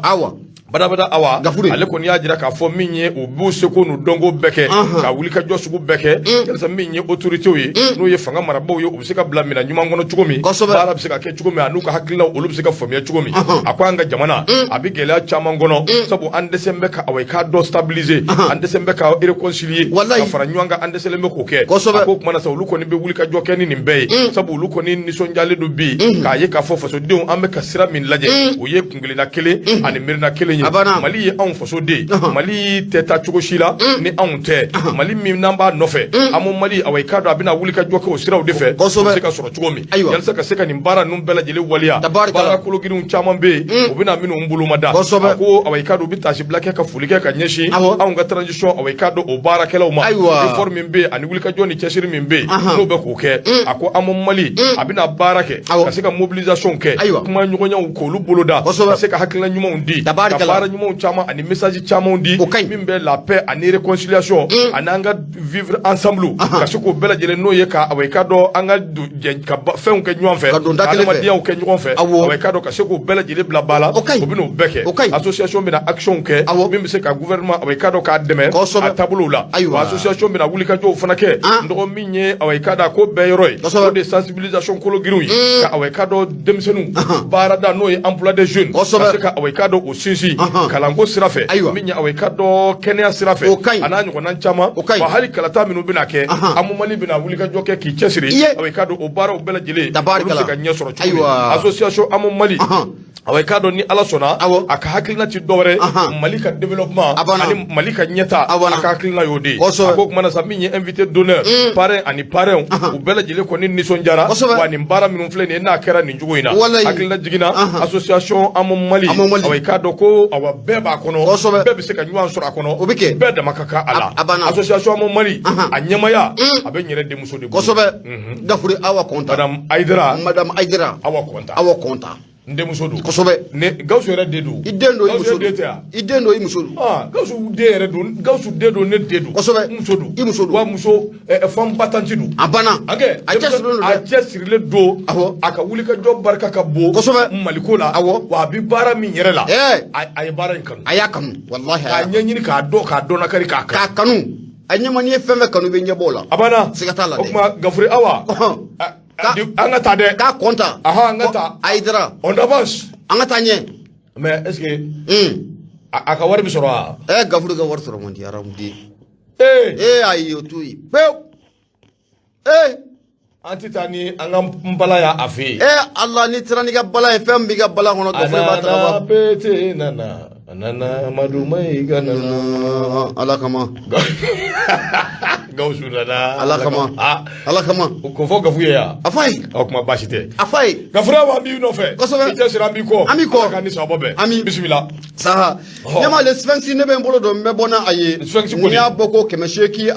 badabada awa, Gafure. Ale kɔni y'a jira k'a fɔ min ye, u b'u seko n'u dɔnko bɛɛ kɛ ka wulikajɔ sugu bɛɛ kɛ yalisa min ye autorités ye, n'o ye fanga marabaaw ye, u bɛ se ka bila minɛn ɲuman kɔnɔ cogo min, baara bɛ se ka kɛ cogo min, a n'u ka hakilinaw, olu bɛ se ka faamuya cogo min. A ko an ka jamana a bɛ gɛlɛya caman kɔnɔ, sabu an dɛsɛ bɛ ka, awa, i k'a dɔn, stabiliser, an dɛsɛ bɛ ka réconcilier, ka fara ɲɔgɔn kan, an dɛsɛlen bɛ k'o kɛ. A ko kumana sa, olu kɔni bɛ wulikajɔ kɛ ni nin bɛɛ ye, sabu olu kɔni nisɔndiyalen don bi k'a ye k'a fɔ fasodenw, an bɛ ka sira min lajɛ, o ye kunkelenna kelen ani miirina kelen ye. A banna. Mali ye anw faso den, Mali tɛ taa cogo si la ni anw tɛ. Mali min n'an b'a nɔfɛ, AMO Mali, awa, i k'a dɔn, a bɛna wulikajɔ kɛ o siraw de fɛ, o bɛ se ka sɔrɔ cogo min, yalisa ka se ka nin baara ninnu bɛɛ lajɛlen waleya. Tabarikala. Baara kologirinw caman bɛ yen, u bɛna minnu bolomada. A ko, awa, i k'a dɔn, u bɛ taasibila kɛ ka foli kɛ ka ɲɛsin anw ka transition, awa, i k'a dɔn, o baarakɛlaw ma. Effort min bɛ yen ani wulikajɔ ni cɛsiri min bɛ yen, n'o bɛ k'o kɛ, a ko AMO Mali a bɛna baara kɛ ka se ka mobilisation kɛ, kuma ɲɔgɔnyaw k'olu boloda, ka se ka hakilina ɲumanw di, ka baara ɲumanw caman ani message camanw di, O ka ɲi. min bɛ la paix ani réconciliation ani an ka vivre ensemble, ka se k'o bɛɛ lajɛlen, n'o ye ka, awa, i k'a dɔn, an ka jɛ ka fɛnw kɛ ɲɔgɔn fɛ, Ka don da kelen fɛ. adamadenya kɛ ɲɔgɔn fɛ, awa, i k'a dɔn, ka se k'o bɛɛ lajɛlen bila ba la. O ka ɲi. O bɛn'o bɛɛ kɛ. O ka ɲi. Association bɛna action kɛ min bɛ se ka gouvernement, awa, i k'a dɔn, k'a dɛmɛ a taabolow la. Wa association bɛna wulikajɔw fana kɛ. N dɔgɔ, min ye, awa, i k'a dɔn, a ko bɛɛ yɔrɔ ye, o de ye sensibilisation kologirinw ye, ka, awa, i k'a dɔn, denmisɛnninw baarada, n'o ye emploi des jeunes, ka se ka, awa, i k'a dɔn, o sinsin kalanko sira fɛ, min ye, awa, i k'a dɔn, kɛnɛya sira fɛ, O ka ɲi. a n'a ɲɔgɔnna caman. O ka ɲi. Wa hali kalata minnu bɛna kɛ, AMO Mali bɛna wulikajɔ kɛ k'i cɛsiri, awa, i k'a dɔn, o baaraw bɛɛ lajɛlen, olu bɛ se ka ɲɛ sɔrɔ cogo min. Association AMO Mali, awa, i k'a dɔn, ni Ala sɔnna, a ka hakilina ti dɔwɛrɛ, Mali ka développement A banna. ani Mali ka ɲɛta, A banna. a ka hakilina y'o de ye. A ko kumana sa, min ye invité d'honneur, parrain ani parrain, u bɛɛ lajɛlen kɔni nisɔndiyara. Wa nin baara minnu filɛ nin ye, n'a kɛra nin cogo in na, hakilina jiginna association AMO Mali, AMO Mali. awa, i k'a dɔn ko, awa, bɛɛ b'a kɔnɔ, bɛɛ bɛ se ka ɲɔgɔn sɔrɔ a kɔnɔ, O bɛ kɛ. bɛɛ dama ka kan a la. A banna. Association AMO Mali, a ɲɛmaya a bɛ n yɛrɛ denmuso de bolo. Kosɛbɛ, Gafure Awa Kɔnta. Madame Ayidara. Madame Ayidara. Awa Kɔnta. Awa Kɔnta. N denmuso don. Ne Gawusu yɛrɛ den don. I den don, i Gawusu muso den don. tɛ yan. I den don, i muso don. Ah, Gawusu den yɛrɛ don, Gawusu den don, ne den don. N muso don. I muso don. Wa muso femme battante don. A banna. A kɛ A cɛsirilen don a dɛ. cɛsirilen don. A ka wulikajɔ barika ka bon. Maliko la. Wa a bɛ baara min yɛrɛ la, a ye baara in kanu. A y'a kanu walahi, a K'a y'a ɲɛɲini k'a dɔn, k'a dɔn nakari, k'a kanu. K'a kanu. A ɲɛma, n'i ye fɛn fɛn kanu, i bɛ ɲɛbɔ o la. A banna. Siga t'a la O dɛ. tuma Gafure Awa. An ka taa dɛ. K'a kɔnta. Ahan, an ka taa. Ayidara. On avance. An ka taa ɲɛ. Mais est ce que a ka wari bɛ sɔrɔ wa? Gafure ka wari sɔrɔ man di aramuden. Ee. Ayi, o t'o ye pewu. Ee. An tɛ taa ni an ka nbala y'a fɛ yen. Ala, n'i taara n'i ka bala ye, fɛn min b'i ka bala kɔnɔ, Gafure b'a ta ka Nana bɔ. pete nana nana Amadu Mayiga nana. Ala kama. Gawusu nana. Ala kama. Ah. Ala kama. O ko fɔ Gafu ye yan. A f'a ye. O kuma baasi tɛ. A f'a ye. Gafure Awa, an b'i nɔfɛ. Kosɛbɛ. I cɛsiri, an b'i kɔ. An b'i kɔ. Ala k'an ni sababa bɛn. Ami. Bisimila. Saha. Ɲama, le Sphinx, ne bɛ n bolo don, n bɛ bɔ n'a a ye. Sphinx ko di? N'i y'a bɔ ko 878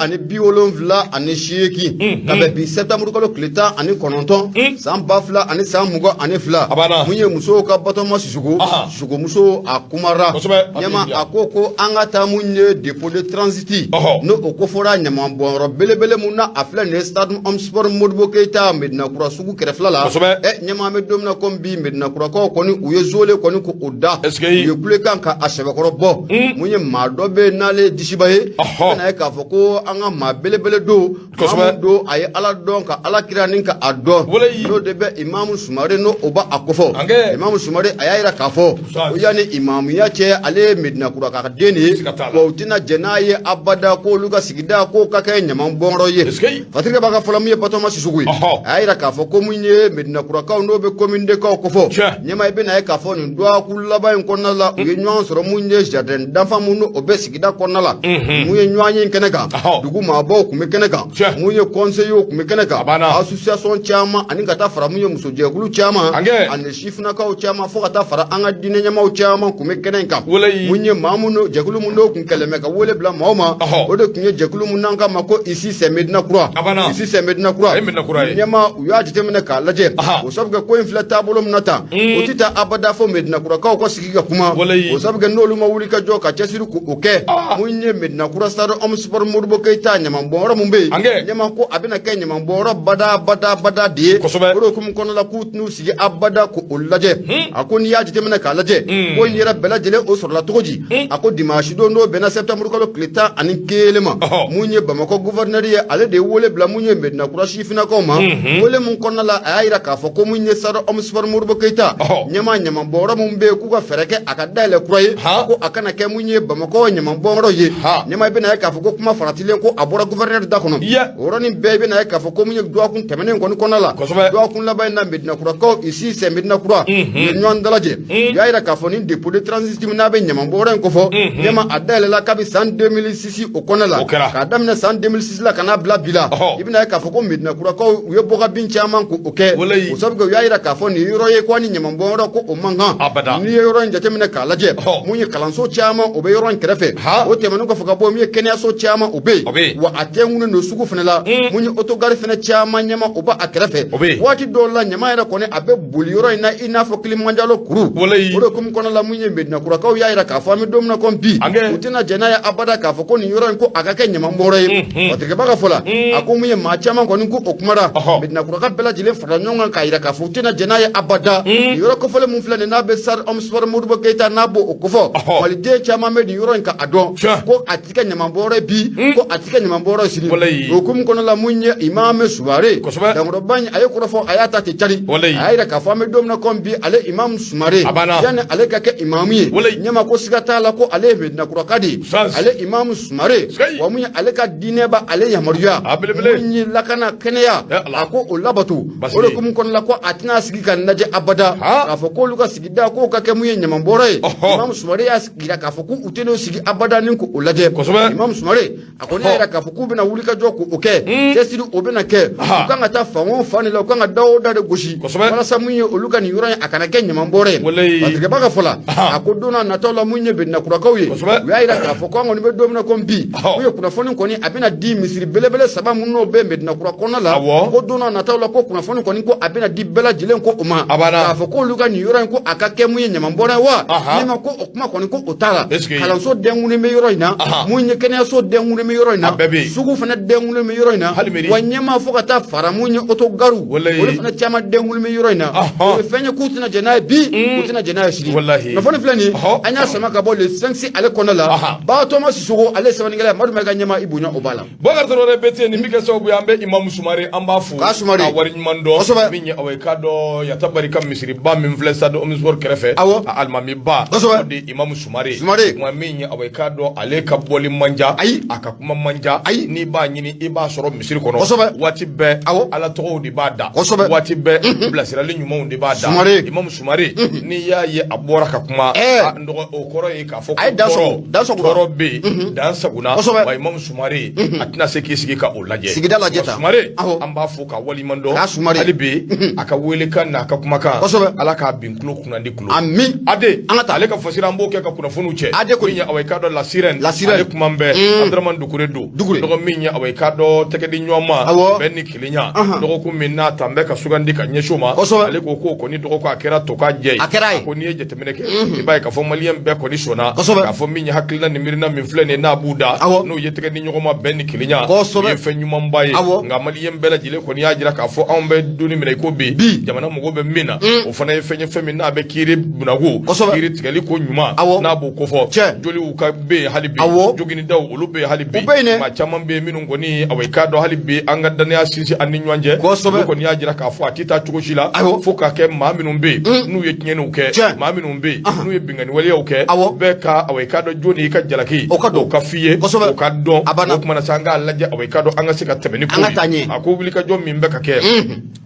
ka bɛn bi septembre kalo tile 19, san 2022. A banna. Mun ye musow ka batɔma Sisoko. Sisoko muso, a kumara. Ɲama, a ko ko an ka taa mun ye dépôt de transit. N'o o ko fɔra ɲamanbɔn ɲamanbɔnyɔrɔ belebele mun na a filɛ nin ye stade omnisport Modibo Keyita Medinakura sugu kɛrɛfɛla la. Ɛ ɲɛma, an bɛ don min na komi bi, Medinakurakaw kɔni u ye zole kɔni ko o da. U ye kulekan ka a sɛbɛkɔrɔ bɔ. Mun ye, maa dɔ bɛ yen n'ale ye disiba ye, i bɛna ye k'a fɔ ko an ka maa belebele don. Maa don, a ye Ala dɔn ka Ala kira ni ka a dɔn, n'o de bɛ Imamu Sumare, n'o o b'a kofɔ. Imamu Sumare, a y'a jira k'a fɔ ko yanni imamuya cɛ, ale ye Medinakura ka den de ye, wa u tɛna jɛn n'a ye abada ko olu ka sigida k'o ka kɛ ɲaman bɔnyɔrɔ ye. Fatigi b'a ka fɔlɔ, min ye Batɔma Sisoko ye, a y'a jira k'a fɔ ko mun ye Medinakurakaw, n'o bɛ commune deux kaw kofɔ, ɲɛma, i bɛna ye k'a fɔ nin dɔgɔkun laban in kɔnɔna la, u ye ɲɔgɔn sɔrɔ mun ye jardin d'enfant mun o bɛ sigida kɔnɔna la. Mun ye ɲɔgɔn ye kɛnɛ kan, dugu maabaw tun bɛ kɛnɛ kan, mun ye conseillers tun bɛ kɛnɛ kan, association caman, ani ka taa fara mun ye musojɛkulu caman ani sifinnakaw caman, fo ka taa fara an ka diinɛ ɲɛmaaw caman tun bɛ kɛnɛ in kan. Mun ye maa minnu, jɛkulu mun n'o tun kɛlen bɛ ka wele bila maaw ma, o de tun ye jɛkulu mun n'an k'a ma ko ici c'est Medina Kura. Ici c'est Medina Kura. Ɲɛma, u y'a jateminɛ k'a lajɛ, o sabu kɛ ko in filɛ taabolo min na tan, o tɛ taa abada fo Medinakurakaw ka sigi ka kuma. O sabu kɛ n'olu ma wuli ka jɔ ka cɛsiri k'o kɛ, mun ye Medinakura stade omnisport Modibo Keyita ɲamanbɔnyɔrɔ mun bɛ yen, ɲɛma, ko a bɛna kɛ ɲamanbɔnyɔrɔ bada bada bada de ye. O de hukumu kɔnɔna la, k'u tɛn'u sigi abada k'o lajɛ. A ko n'i y'a jateminɛ k'a lajɛ, ko in yɛrɛ bɛɛ lajɛlen o sɔrɔla cogo di? A ko dimanche don, n'o bɛnna septembre kalo tile 11 ma, mun ye Bamakɔ gouverneur ye, ale de ye wele bila mun ye Medinakura sifinnakaw ma. Wele mun kɔnɔna la, a y'a jira k'a fɔ ko mun ye stade omnisport Modibo Keyita, ɲɛma, ɲamanbɔnyɔrɔ mun bɛ yen, k'u ka fɛɛrɛ kɛ a ka dayɛlɛ kura ye, ko a kana kɛ mun ye Bamakɔ ɲamanbɔnyɔrɔ ye. Ɲɛma, i bɛna ye k'a fɔ ko kuma faratilen ko a bɔra gouverneur da kɔnɔ. O yɔrɔnin bɛɛ, i bɛna ye k'a fɔ ko mun ye dɔgɔkun tɛmɛnen kɔni kɔnɔna la, dɔgɔkun laban in na, Medinakurakaw, ici c'est Medinakura, u ye ɲɔgɔn dalajɛ. U y'a jira k'a fɔ nin dépôt de transit min n'a bɛ ɲamanbɔnyɔrɔ in kofɔ, ɲɛma, a dayɛlɛla kabi san 2006 o kɔnɔna la. K'a daminɛ san 2006 la ka n'a bila bi la, i bɛna ye k'a fɔ ko Medinakurakaw u ye bɔkabin caman k'o kɛ. O sabu kɛ u y'a jira k'a fɔ nin yɔrɔ ye ko ni ɲamanbɔnyɔrɔ ko o man kan. N'i ye yɔrɔ in jateminɛ k'a lajɛ, mun ye kalanso caman o bɛ yɔrɔ in kɛrɛfɛ. O tɛmɛnen kɔfɛ ka bɔ, mun ye kɛnɛyaso caman o bɛ yen, wa a tɛnkunnen don sugu fana la. Mun ye autogare fana caman, ɲɛma, o b'a kɛrɛfɛ. Waati dɔw la, ɲama yɛrɛ kɔni a bɛ boli yɔrɔ in na i n'a fɔ Kilimanjaro kuru. O de hukumu kɔnɔ la, mun ye Medinakurakaw y'a jira k'a fɔ an bɛ don min na komi bi, u tɛna jɛn n'a ye abada k'a fɔ ko nin yɔrɔ in ko a ka kɛ ɲamanbɔnyɔrɔ ye. Watigɛba ka fɔ la, a ko mun ye maa caman kɔni ko o kumara, Medinakuraka bɛɛ lajɛlen farala ɲɔgɔn kan k'a jira k'a fɔ u tɛna jɛn n'a ye abada. Nin yɔrɔ kofɔlen mun filɛ nin n'a bɛ stade omnisport Modibo Keyita, n'a b'o o kofɔ, Maliden caman bɛ nin yɔrɔ in ka a dɔn ko a ti kɛ ɲamanbɔnyɔrɔ ye bi, ko a ti kɛ ɲamanbɔnyɔrɔ ye sini. O hukumu kɔnɔ la, mun ye Imam Sumare, dankɔrɔba in, a ye kɔrɔfɔ, a y'a ta ten cari. A y'a jira k'a fɔ an bɛ don min na komi bi, ale Imam Sumare, yanni ale ka kɛ imamu ye, ɲɛma, ko siga t'a la ko ale ye Medinakuraka de ye, ale Imam Sumare. Wa mun ye ale ka diinɛ b'a ale yamaruya mun ye lakana kɛnɛya, a ko o labato. O de hukumu kɔnɔ la, ko a tɛna sigi ka lajɛ abada k'a fɔ k'olu ka sigida k'o ka kɛ mun ye ɲamanbɔnyɔrɔ ye. Imam Sumare y'a jira k'a fɔ k'u tɛn'o sigi abada ni k'o lajɛ. Imam Sumare, a kɔni y'a jira k'a fɔ k'u bɛna wuli ka jɔ k'o kɛ, cɛsiri o bɛna kɛ. U kan ka taa fan o fan de la, u kan ka da o da de gosi walasa mun ye olu ka nin yɔrɔ in a kana kɛ ɲamanbɔnyɔrɔ ye. Patirikɛba ka fɔ la, a ko don n'a nataw la, mun ye Medinakurakaw ye, u y'a jira k'a fɔ ko an kɔni bɛ don min na komi bi, mun ye kunnafoni kɔni a bɛna di misiri belebele saba minnu n'o bɛ Medinakura kɔnɔna la, ko don n'a nataw la, ko kunnafoni kɔni ko a bɛna di bɛɛ lajɛlen ko o ma, k'a fɔ k'olu ka nin yɔrɔ in ko a ka kɛ mun ye ɲamanbɔnyɔrɔ ye wa. Ne ma ko o kuma kɔni ko o t'a la. Kalanso dɛnkunnen bɛ yɔrɔ in na, mun ye kɛnɛyaso dɛnkunnen bɛ yɔrɔ in na, sugu fana dɛnkunnen bɛ yɔrɔ in na, wa ɲɛma, fo ka taa fara mun ye otogaru, olu fana caman dɛnkunnen bɛ yɔrɔ in na. O ye fɛn ye k'u tɛna jɛn n'a ye bi, u tɛna jɛn n'a ye sini. Kunnafoni filɛ nin ye, an y'a sama ka bɔ le 5 ale kɔnɔna la. Batɔma Sisoko, ale ye sɛbɛnnikɛla ye. Madu Mayiga, ɲɛma, i bonya o b'a la. Bɔkari Tarawele BT, nin bɛ kɛ sababu ye an bɛ Imamu Sumare, an b'a fo k'a Sumare ka waleɲuman dɔn. Min ye awa i k'a dɔn Yatabarika misiriba min filɛ stade omnisport kɛrɛfɛ, a alimamiba, o de ye Imamu Sumare. Sumare. Nka min ye awa i k'a dɔn ale ka bɔli man ca, ayi, a ka kuma man ca, ayi, n'i b'a ɲini i b'a sɔrɔ misiri kɔnɔ. Waati bɛɛ Ala tɔgɔw de b'a da. Waati bɛɛ bilasirali ɲumanw de b'a da. Sumare. Imamu Sumare, n'i y'a ye a bɔra ka kuma, n dɔgɔ, o kɔrɔ ye k'a fɔ A ye dan sago, dan sago. Tɔɔrɔ bɛ yen, dan sagona. Wa Imamu Sumare, a tɛna se k'i sigi ka o lajɛ. Sigida lajɛ tan. Sumare, an b'a fo ka waleɲuman dɔn. K'a Sumare. Hali bi a ka welekan n'a ka kumakan, Ala k'a bin tulo kunnandi tulo. Ami. Ade, An ka taa. Ale ka fasiri, an b'o kɛ ka kunnafoniw cɛ. Ade kɔni. Min ye awa i k'a dɔn la sirène. La sirène. Ale kuma bɛɛ Abdramane Dukure don. Dukure. Dɔgɔ min ye awa i k'a dɔn tɛgɛ di ɲɔgɔn ma. Bɛn ni kelenya. Dɔgɔkun min n'a ta n bɛ ka sugandi ka ɲɛsin o ma. Ale ko k'o kɔni dɔgɔkun a kɛra to ka jɛ ye. A kɛra ye. A ko n'i ye jateminɛ kɛ, i b'a ye k'a fɔ maliyɛn bɛɛ kɔni sɔnna k'a fɔ min ye hakilina ni miirina min filɛ nin ye n'a b'u da, n'o ye tɛgɛ di ɲɔgɔn ma bɛn Bɛn ni kelenya o ye fɛn ɲumanba ye, nka maliyɛn bɛɛ lajɛlen kɔni y'a jira k'a fɔ anw bɛ don min na i ko bi, jamana mago bɛ min na, o fana ye fɛn ye, fɛn min n'a bɛ kiiri bunako, kiiri tigɛli ko ɲuman, n'a b'o kofɔ. Joliw ka bɛ yen hali bi, joginidaw olu bɛ yen hali bi, maa caman bɛ yen minnu kɔni, awa, i k'a dɔn hali bi an ka danaya sinsin an ni ɲɔgɔn cɛ. Olu kɔni y'a jira k'a fɔ a tɛ taa cogo si la fo ka kɛ maa minnu bɛ yen n'u ye tiɲɛniw kɛ, maa minnu bɛ yen n'u ye binkanni waleyaw kɛ, bɛɛ ka, awa, i k'a dɔn jɔni y'i ka jalaki, o ka f'i ye, o ka dɔn. O tuma na sa, an k'a lajɛ, awa, i k'a dɔn an ka se ka tɛmɛ ni ko ye. A ko wulikajɔ min bɛ ka kɛ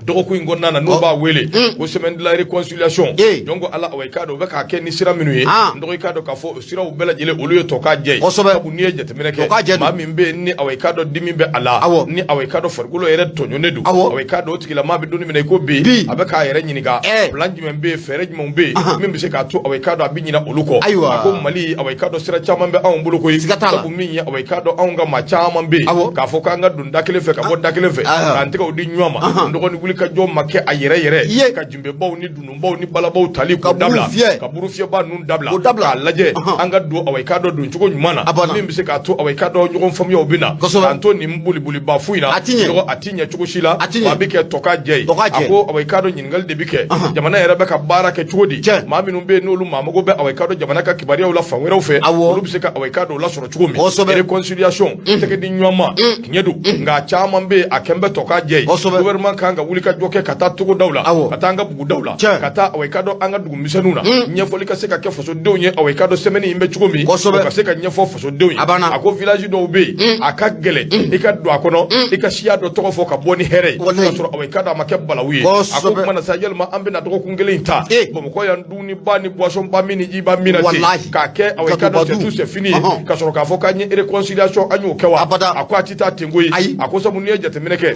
dɔgɔkun in kɔnɔna na, n'o b'a wele ko semaine de la réconciliation, donc ala, awa, i k'a dɔn u bɛ k'a kɛ ni sira minnu ye, n dɔgɔ, i k'a dɔn k'a fɔ o siraw bɛɛ lajɛlen, olu ye tɔ k'a jɛ ye. Sabu n'i ye jateminɛ kɛ, maa min bɛ yen ni, awa, i k'a dɔn dimi bɛ a la, ni, awa, i k'a dɔn farikolo yɛrɛ tɔɲɔnen don, awa, i k'a dɔn o tigilamaa bɛ don min na i ko bi, a bɛ k'a yɛrɛ ɲininka plan jumɛn bɛ yen, fɛɛrɛ jumɛn bɛ yen min bɛ se k'a to, awa, i k'a dɔn a bɛ ɲinɛ olu kɔ. A ko Mali, awa, i k'a dɔn sira caman bɛ anw bolo koyi, sabu min ye, awa, i k'a dɔn anw ka maa caman bɛ yen k'a fɔ k'an ka don da kelen fɛ ka bɔ da kelen fɛ, k'an tɛgɛw di ɲɔgɔn ma, n dɔgɔnin, wulikajɔ ma kɛ a yɛrɛ yɛrɛ ka jenbebaw ni dununbaw ni balabaw tali k'o dabila, ka burufiyɛba ninnu dabila, k'a lajɛ an ka don, awa, i k'a dɔn don cogo ɲuman na min bɛ se k'a to, awa, i k'a dɔn ɲɔgɔn faamuyaw bɛ na, k'an to nin boliboliba fu in na, a ti ɲɛ cogo si la, a bɛ kɛ tɔ ka jɛ ye. A ko, awa, i k'a dɔn ɲininkali de bɛ kɛ, jamana yɛrɛ bɛ ka baara kɛ cogo di? Maa minnu bɛ yen n'olu maa mago bɛ, awa, i k'a dɔn jamana ka kibaruyaw la fan wɛrɛw fɛ, olu bɛ se ka, awa, i k'a dɔn o lasɔrɔ cogo min. Réconciliation, tɛgɛ di ɲɔgɔn ma, tiɲɛ don, nka caman bɛ yen a kɛn bɛ tɔ ka jɛ ye. Gouvernement kan ka wuli ka jɔ kɛ ka taa togodaw la, ka taa an ka bugudaw la, ka taa, awa, i k'a dɔn an ka dugu misɛnninw na, ɲɛfɔli ka se ka kɛ fasodenw ye, awa, i k'a dɔn semaine in bɛ cogo min, o ka se ka ɲɛfɔ fasodenw ye. A ko village dɔw bɛ yen, a ka gɛlɛn i ka don a kɔnɔ i ka siya dɔ tɔgɔ fɔ ka bɔ ni hɛrɛ ye, k'a sɔrɔ, awa, i k'a dɔn a ma kɛ balawu ye. A ko kuma na sa, yalima an bɛna dɔgɔkun kelen in ta Bamakɔ yan, dumuniba ni boisson ba min ni jiba min na ten, k'a kɛ, awa, i k'a dɔn c'est tout, c'est fini, ka sɔrɔ k'a fɔ k'an ye réconciliation, an y'o kɛ wa? A ko a tɛ taa ten koyi. A ko sabu n'i ye jateminɛ kɛ,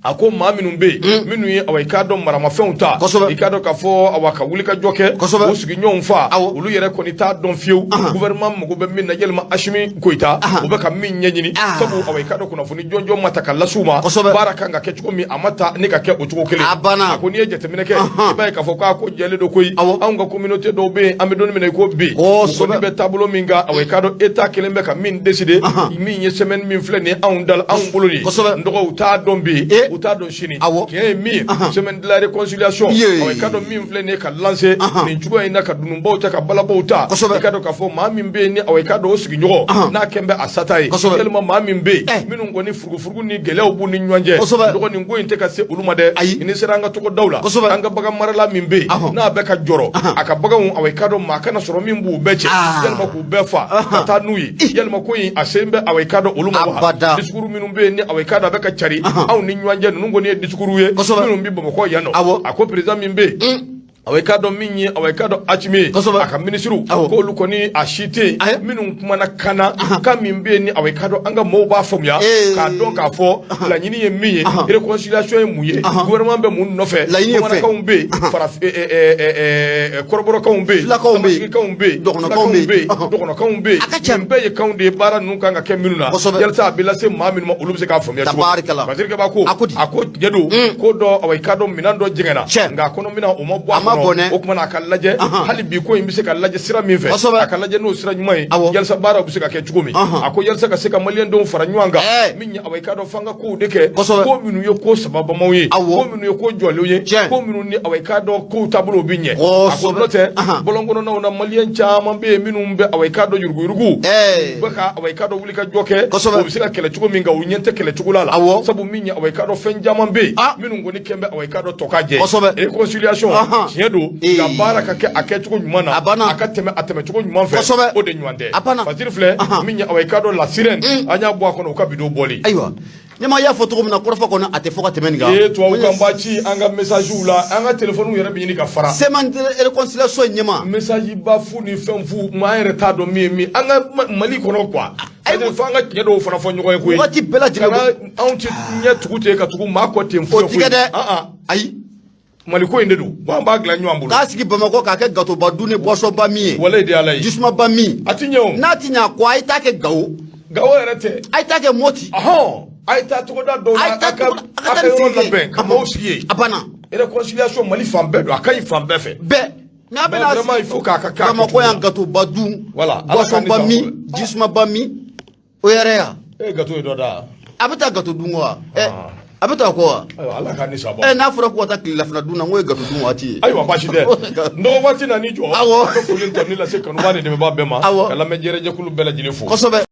a ko maa minnu bɛ yen minnu ye, awa, i k'a dɔn maramafɛnw ta, i k'a dɔn k'a fɔ, awa, ka wuli ka jɔ kɛ, o sigiɲɔgɔnw fa, olu yɛrɛ kɔni t'a dɔn fiyewu gouvernement mago bɛ min na, yalima Asimi Goyita o bɛ ka min ɲɛɲini. Sabu, awa, i k'a dɔn kunnafoni jɔnjɔn ma ta ka las'u ma, baara kan ka kɛ cogo min, a ma ta ni ka kɛ o cogo kelen. A ko n'i ye jateminɛ kɛ, i b'a ye k'a fɔ k'a ko jɛlen don koyi. Anw ka communauté dɔw bɛ yen, an bɛ don min na i ko bi, u kɔni bɛ taabolo min kan, awa, i k'a dɔn état kelen bɛ ka min décider, min ye semaine min filɛ nin ye anw da la, anw bolo de ye, n dɔgɔ, u t'a dɔn bi, u t'a dɔn sini. Tiɲɛ ye min ye, semaine de la réconciliation, awa, i k'a dɔn min filɛ nin ye ka lancer nin cogoya in na, ka dununbaw ta, ka balabaw ta, i k'a dɔn k'a fɔ maa min bɛ yen ni, awa, i k'a dɔn o sigiɲɔgɔn n'a kɛn bɛ a sata ye, yalima maa min bɛ yen minnu kɔni furugufurugu ni gɛlɛyaw b'u ni ɲɔgɔn cɛ, dɔgɔ, nin ko in tɛ ka se olu ma dɛ. Ni sera an ka togodaw la, an ka bagan marala min bɛ yen n'a bɛ ka jɔrɔ a ka baganw, awa, i k'a dɔn maa kana sɔrɔ min b'u bɛɛ cɛ, yalima k'u bɛɛ fa ka taa n'u ye, yalima ko in a sen bɛ, awa, i k'a dɔn olu ma wa? Discours minnu bɛ yen ni, awa, i k'a dɔn a bɛ ka cari anw ni ɲɔgɔn cɛ, ninnu kɔni ye discours ye minnu bɛ Bamakɔ yan nɔ. A ko président min bɛ yen, awa, i k'a dɔn min ye, awa, i k'a dɔn Asimi ye, a ka minisiriw, k'olu kɔni a si tɛ yen minnu kumana kan na kan min bɛ yen ni, awa, i k'a dɔn an ka maaw b'a faamuya k'a dɔn k'a fɔ laɲini ye min ye, réconciliation ye mun ye, gouvernement bɛ mun nɔfɛ. Bamanankanw bɛ yen, kɔrɔbɔrɔkanw bɛ yen, tamasɛkikanw bɛ yen, fulakanw bɛ yen, dɔgɔnɔkanw bɛ yen, nin bɛɛ ye kanw de ye baara ninnu kan ka kɛ minnu na, yalisa a bɛ lase maa minnu ma, olu bɛ se k'a faamuya cogo min. Basirikɛba ko a ko tiɲɛ don, ko dɔ, awa, i k'a dɔn minɛn dɔ jɛngɛnna, nka a kɔnɔ minɛn o ma bɔ a kɔnɔ. O tuma na a ka lajɛ hali bi ko in bɛ se ka lajɛ sira min fɛ, a ka lajɛ n'o sira ɲuman ye, yalisa baaraw bɛ se ka kɛ cogo min. A ko yalisa ka se ka maliyɛndenw fara ɲɔgɔn kan, min ye, awa, i k'a dɔn f'an ka kow de kɛ, ko minnu ye ko sababamaw ye, ko minnu ye ko jɔlenw ye, ko minnu ni, awa, i k'a dɔn kow taabolo bɛ ɲɛ. A ko n'o tɛ, bɔlɔn kɔnɔnaw na, maliyɛn caman bɛ yen minnu bɛ, awa, i k'a dɔn yuruguyurugu, u bɛ ka, awa, i k'a dɔn wuli ka jɔ kɛ, o bɛ se ka kɛlɛ cogo min kan, u ɲɛ tɛ kɛlɛ cogo la. Sabu min ye, awa, i k'a dɔn fɛn caman bɛ yen minnu kɔni kɛn bɛ, awa, i k'a dɔn tɔ ka jɛ. Réconciliation, tiɲɛ don, nka baara ka kɛ a kɛcogo ɲuman na, a ka tɛmɛ a tɛmɛcogo ɲuman fɛ, o de ɲuman tɛ. Fasiri filɛ min ye, awa, i k'a dɔn la sirène, an y'a bɔ a kɔnɔ, u ka vidéo bɔli. Ayiwa, ɲɛma y'a fɔ cogo min na, kɔrɔfɔ kɔnɔ a tɛ fɔ ka tɛmɛ nin kan. Ee, tubabukan ba ci an ka message la, an ka téléphone yɛrɛ bɛ ɲini ka fara. Semaine de réconciliation ɲɛma. Message ba fu ni fɛn fu, maa yɛrɛ t'a dɔn min ye min an ka Mali kɔnɔ quoi. C'est fo an ka tiɲɛ dɔw fana fɔ ɲɔgɔn ye koyi. Wagati bɛɛ lajɛlen. Kana anw tɛ ɲɛ tugu ten ka tugu maa kɔ ten. O ti kɛ dɛ. Ayi. Mali ko in de don, bon an b'a dilan ɲɔgɔn bolo. K'a sigi Bamakɔ k'a kɛ gatoba dun ni boisson ba min ye. Walayi de Ala ye. Jisuma min. A ti ɲɛ o. N'a ti ɲɛ a kɔ, a ye taa kɛ Gawo. Gawo yɛrɛ tɛ. A ye taa kɛ Moti. Ɔhɔn, a ye taa togoda dɔw la, a ka yɔrɔ labɛn ka maaw sigi yen. A banna. Réconciliation, Mali fan bɛɛ don, a ka ɲi fan bɛɛ fɛ. Bɛɛ. Mais a bɛna vraiment, il faut k'a ka kɛ. Bamakɔ yan, gatoba dun. Voilà. Boisson ba min, jisuma ba min, o yɛrɛ ya. E gato ye dɔ da. A bɛ taa gato dun wa? A bɛ taa kɔ wa? Ayiwa, Ala k'a ni sabɔ. N'a fɔra ko ka taa tilelafana dun na, n ko ye gato dun waati ye. Ayiwa, baasi tɛ. N dɔgɔ, waati na ni jɔ. Awɔ. An bɛ foli ni tanuni lase kanubaa ni dɛmɛbaa bɛɛ ma. Awɔ. Ka lamɛnjɛrɛjɛkulu bɛɛ lajɛlen fo. Kosɛbɛ.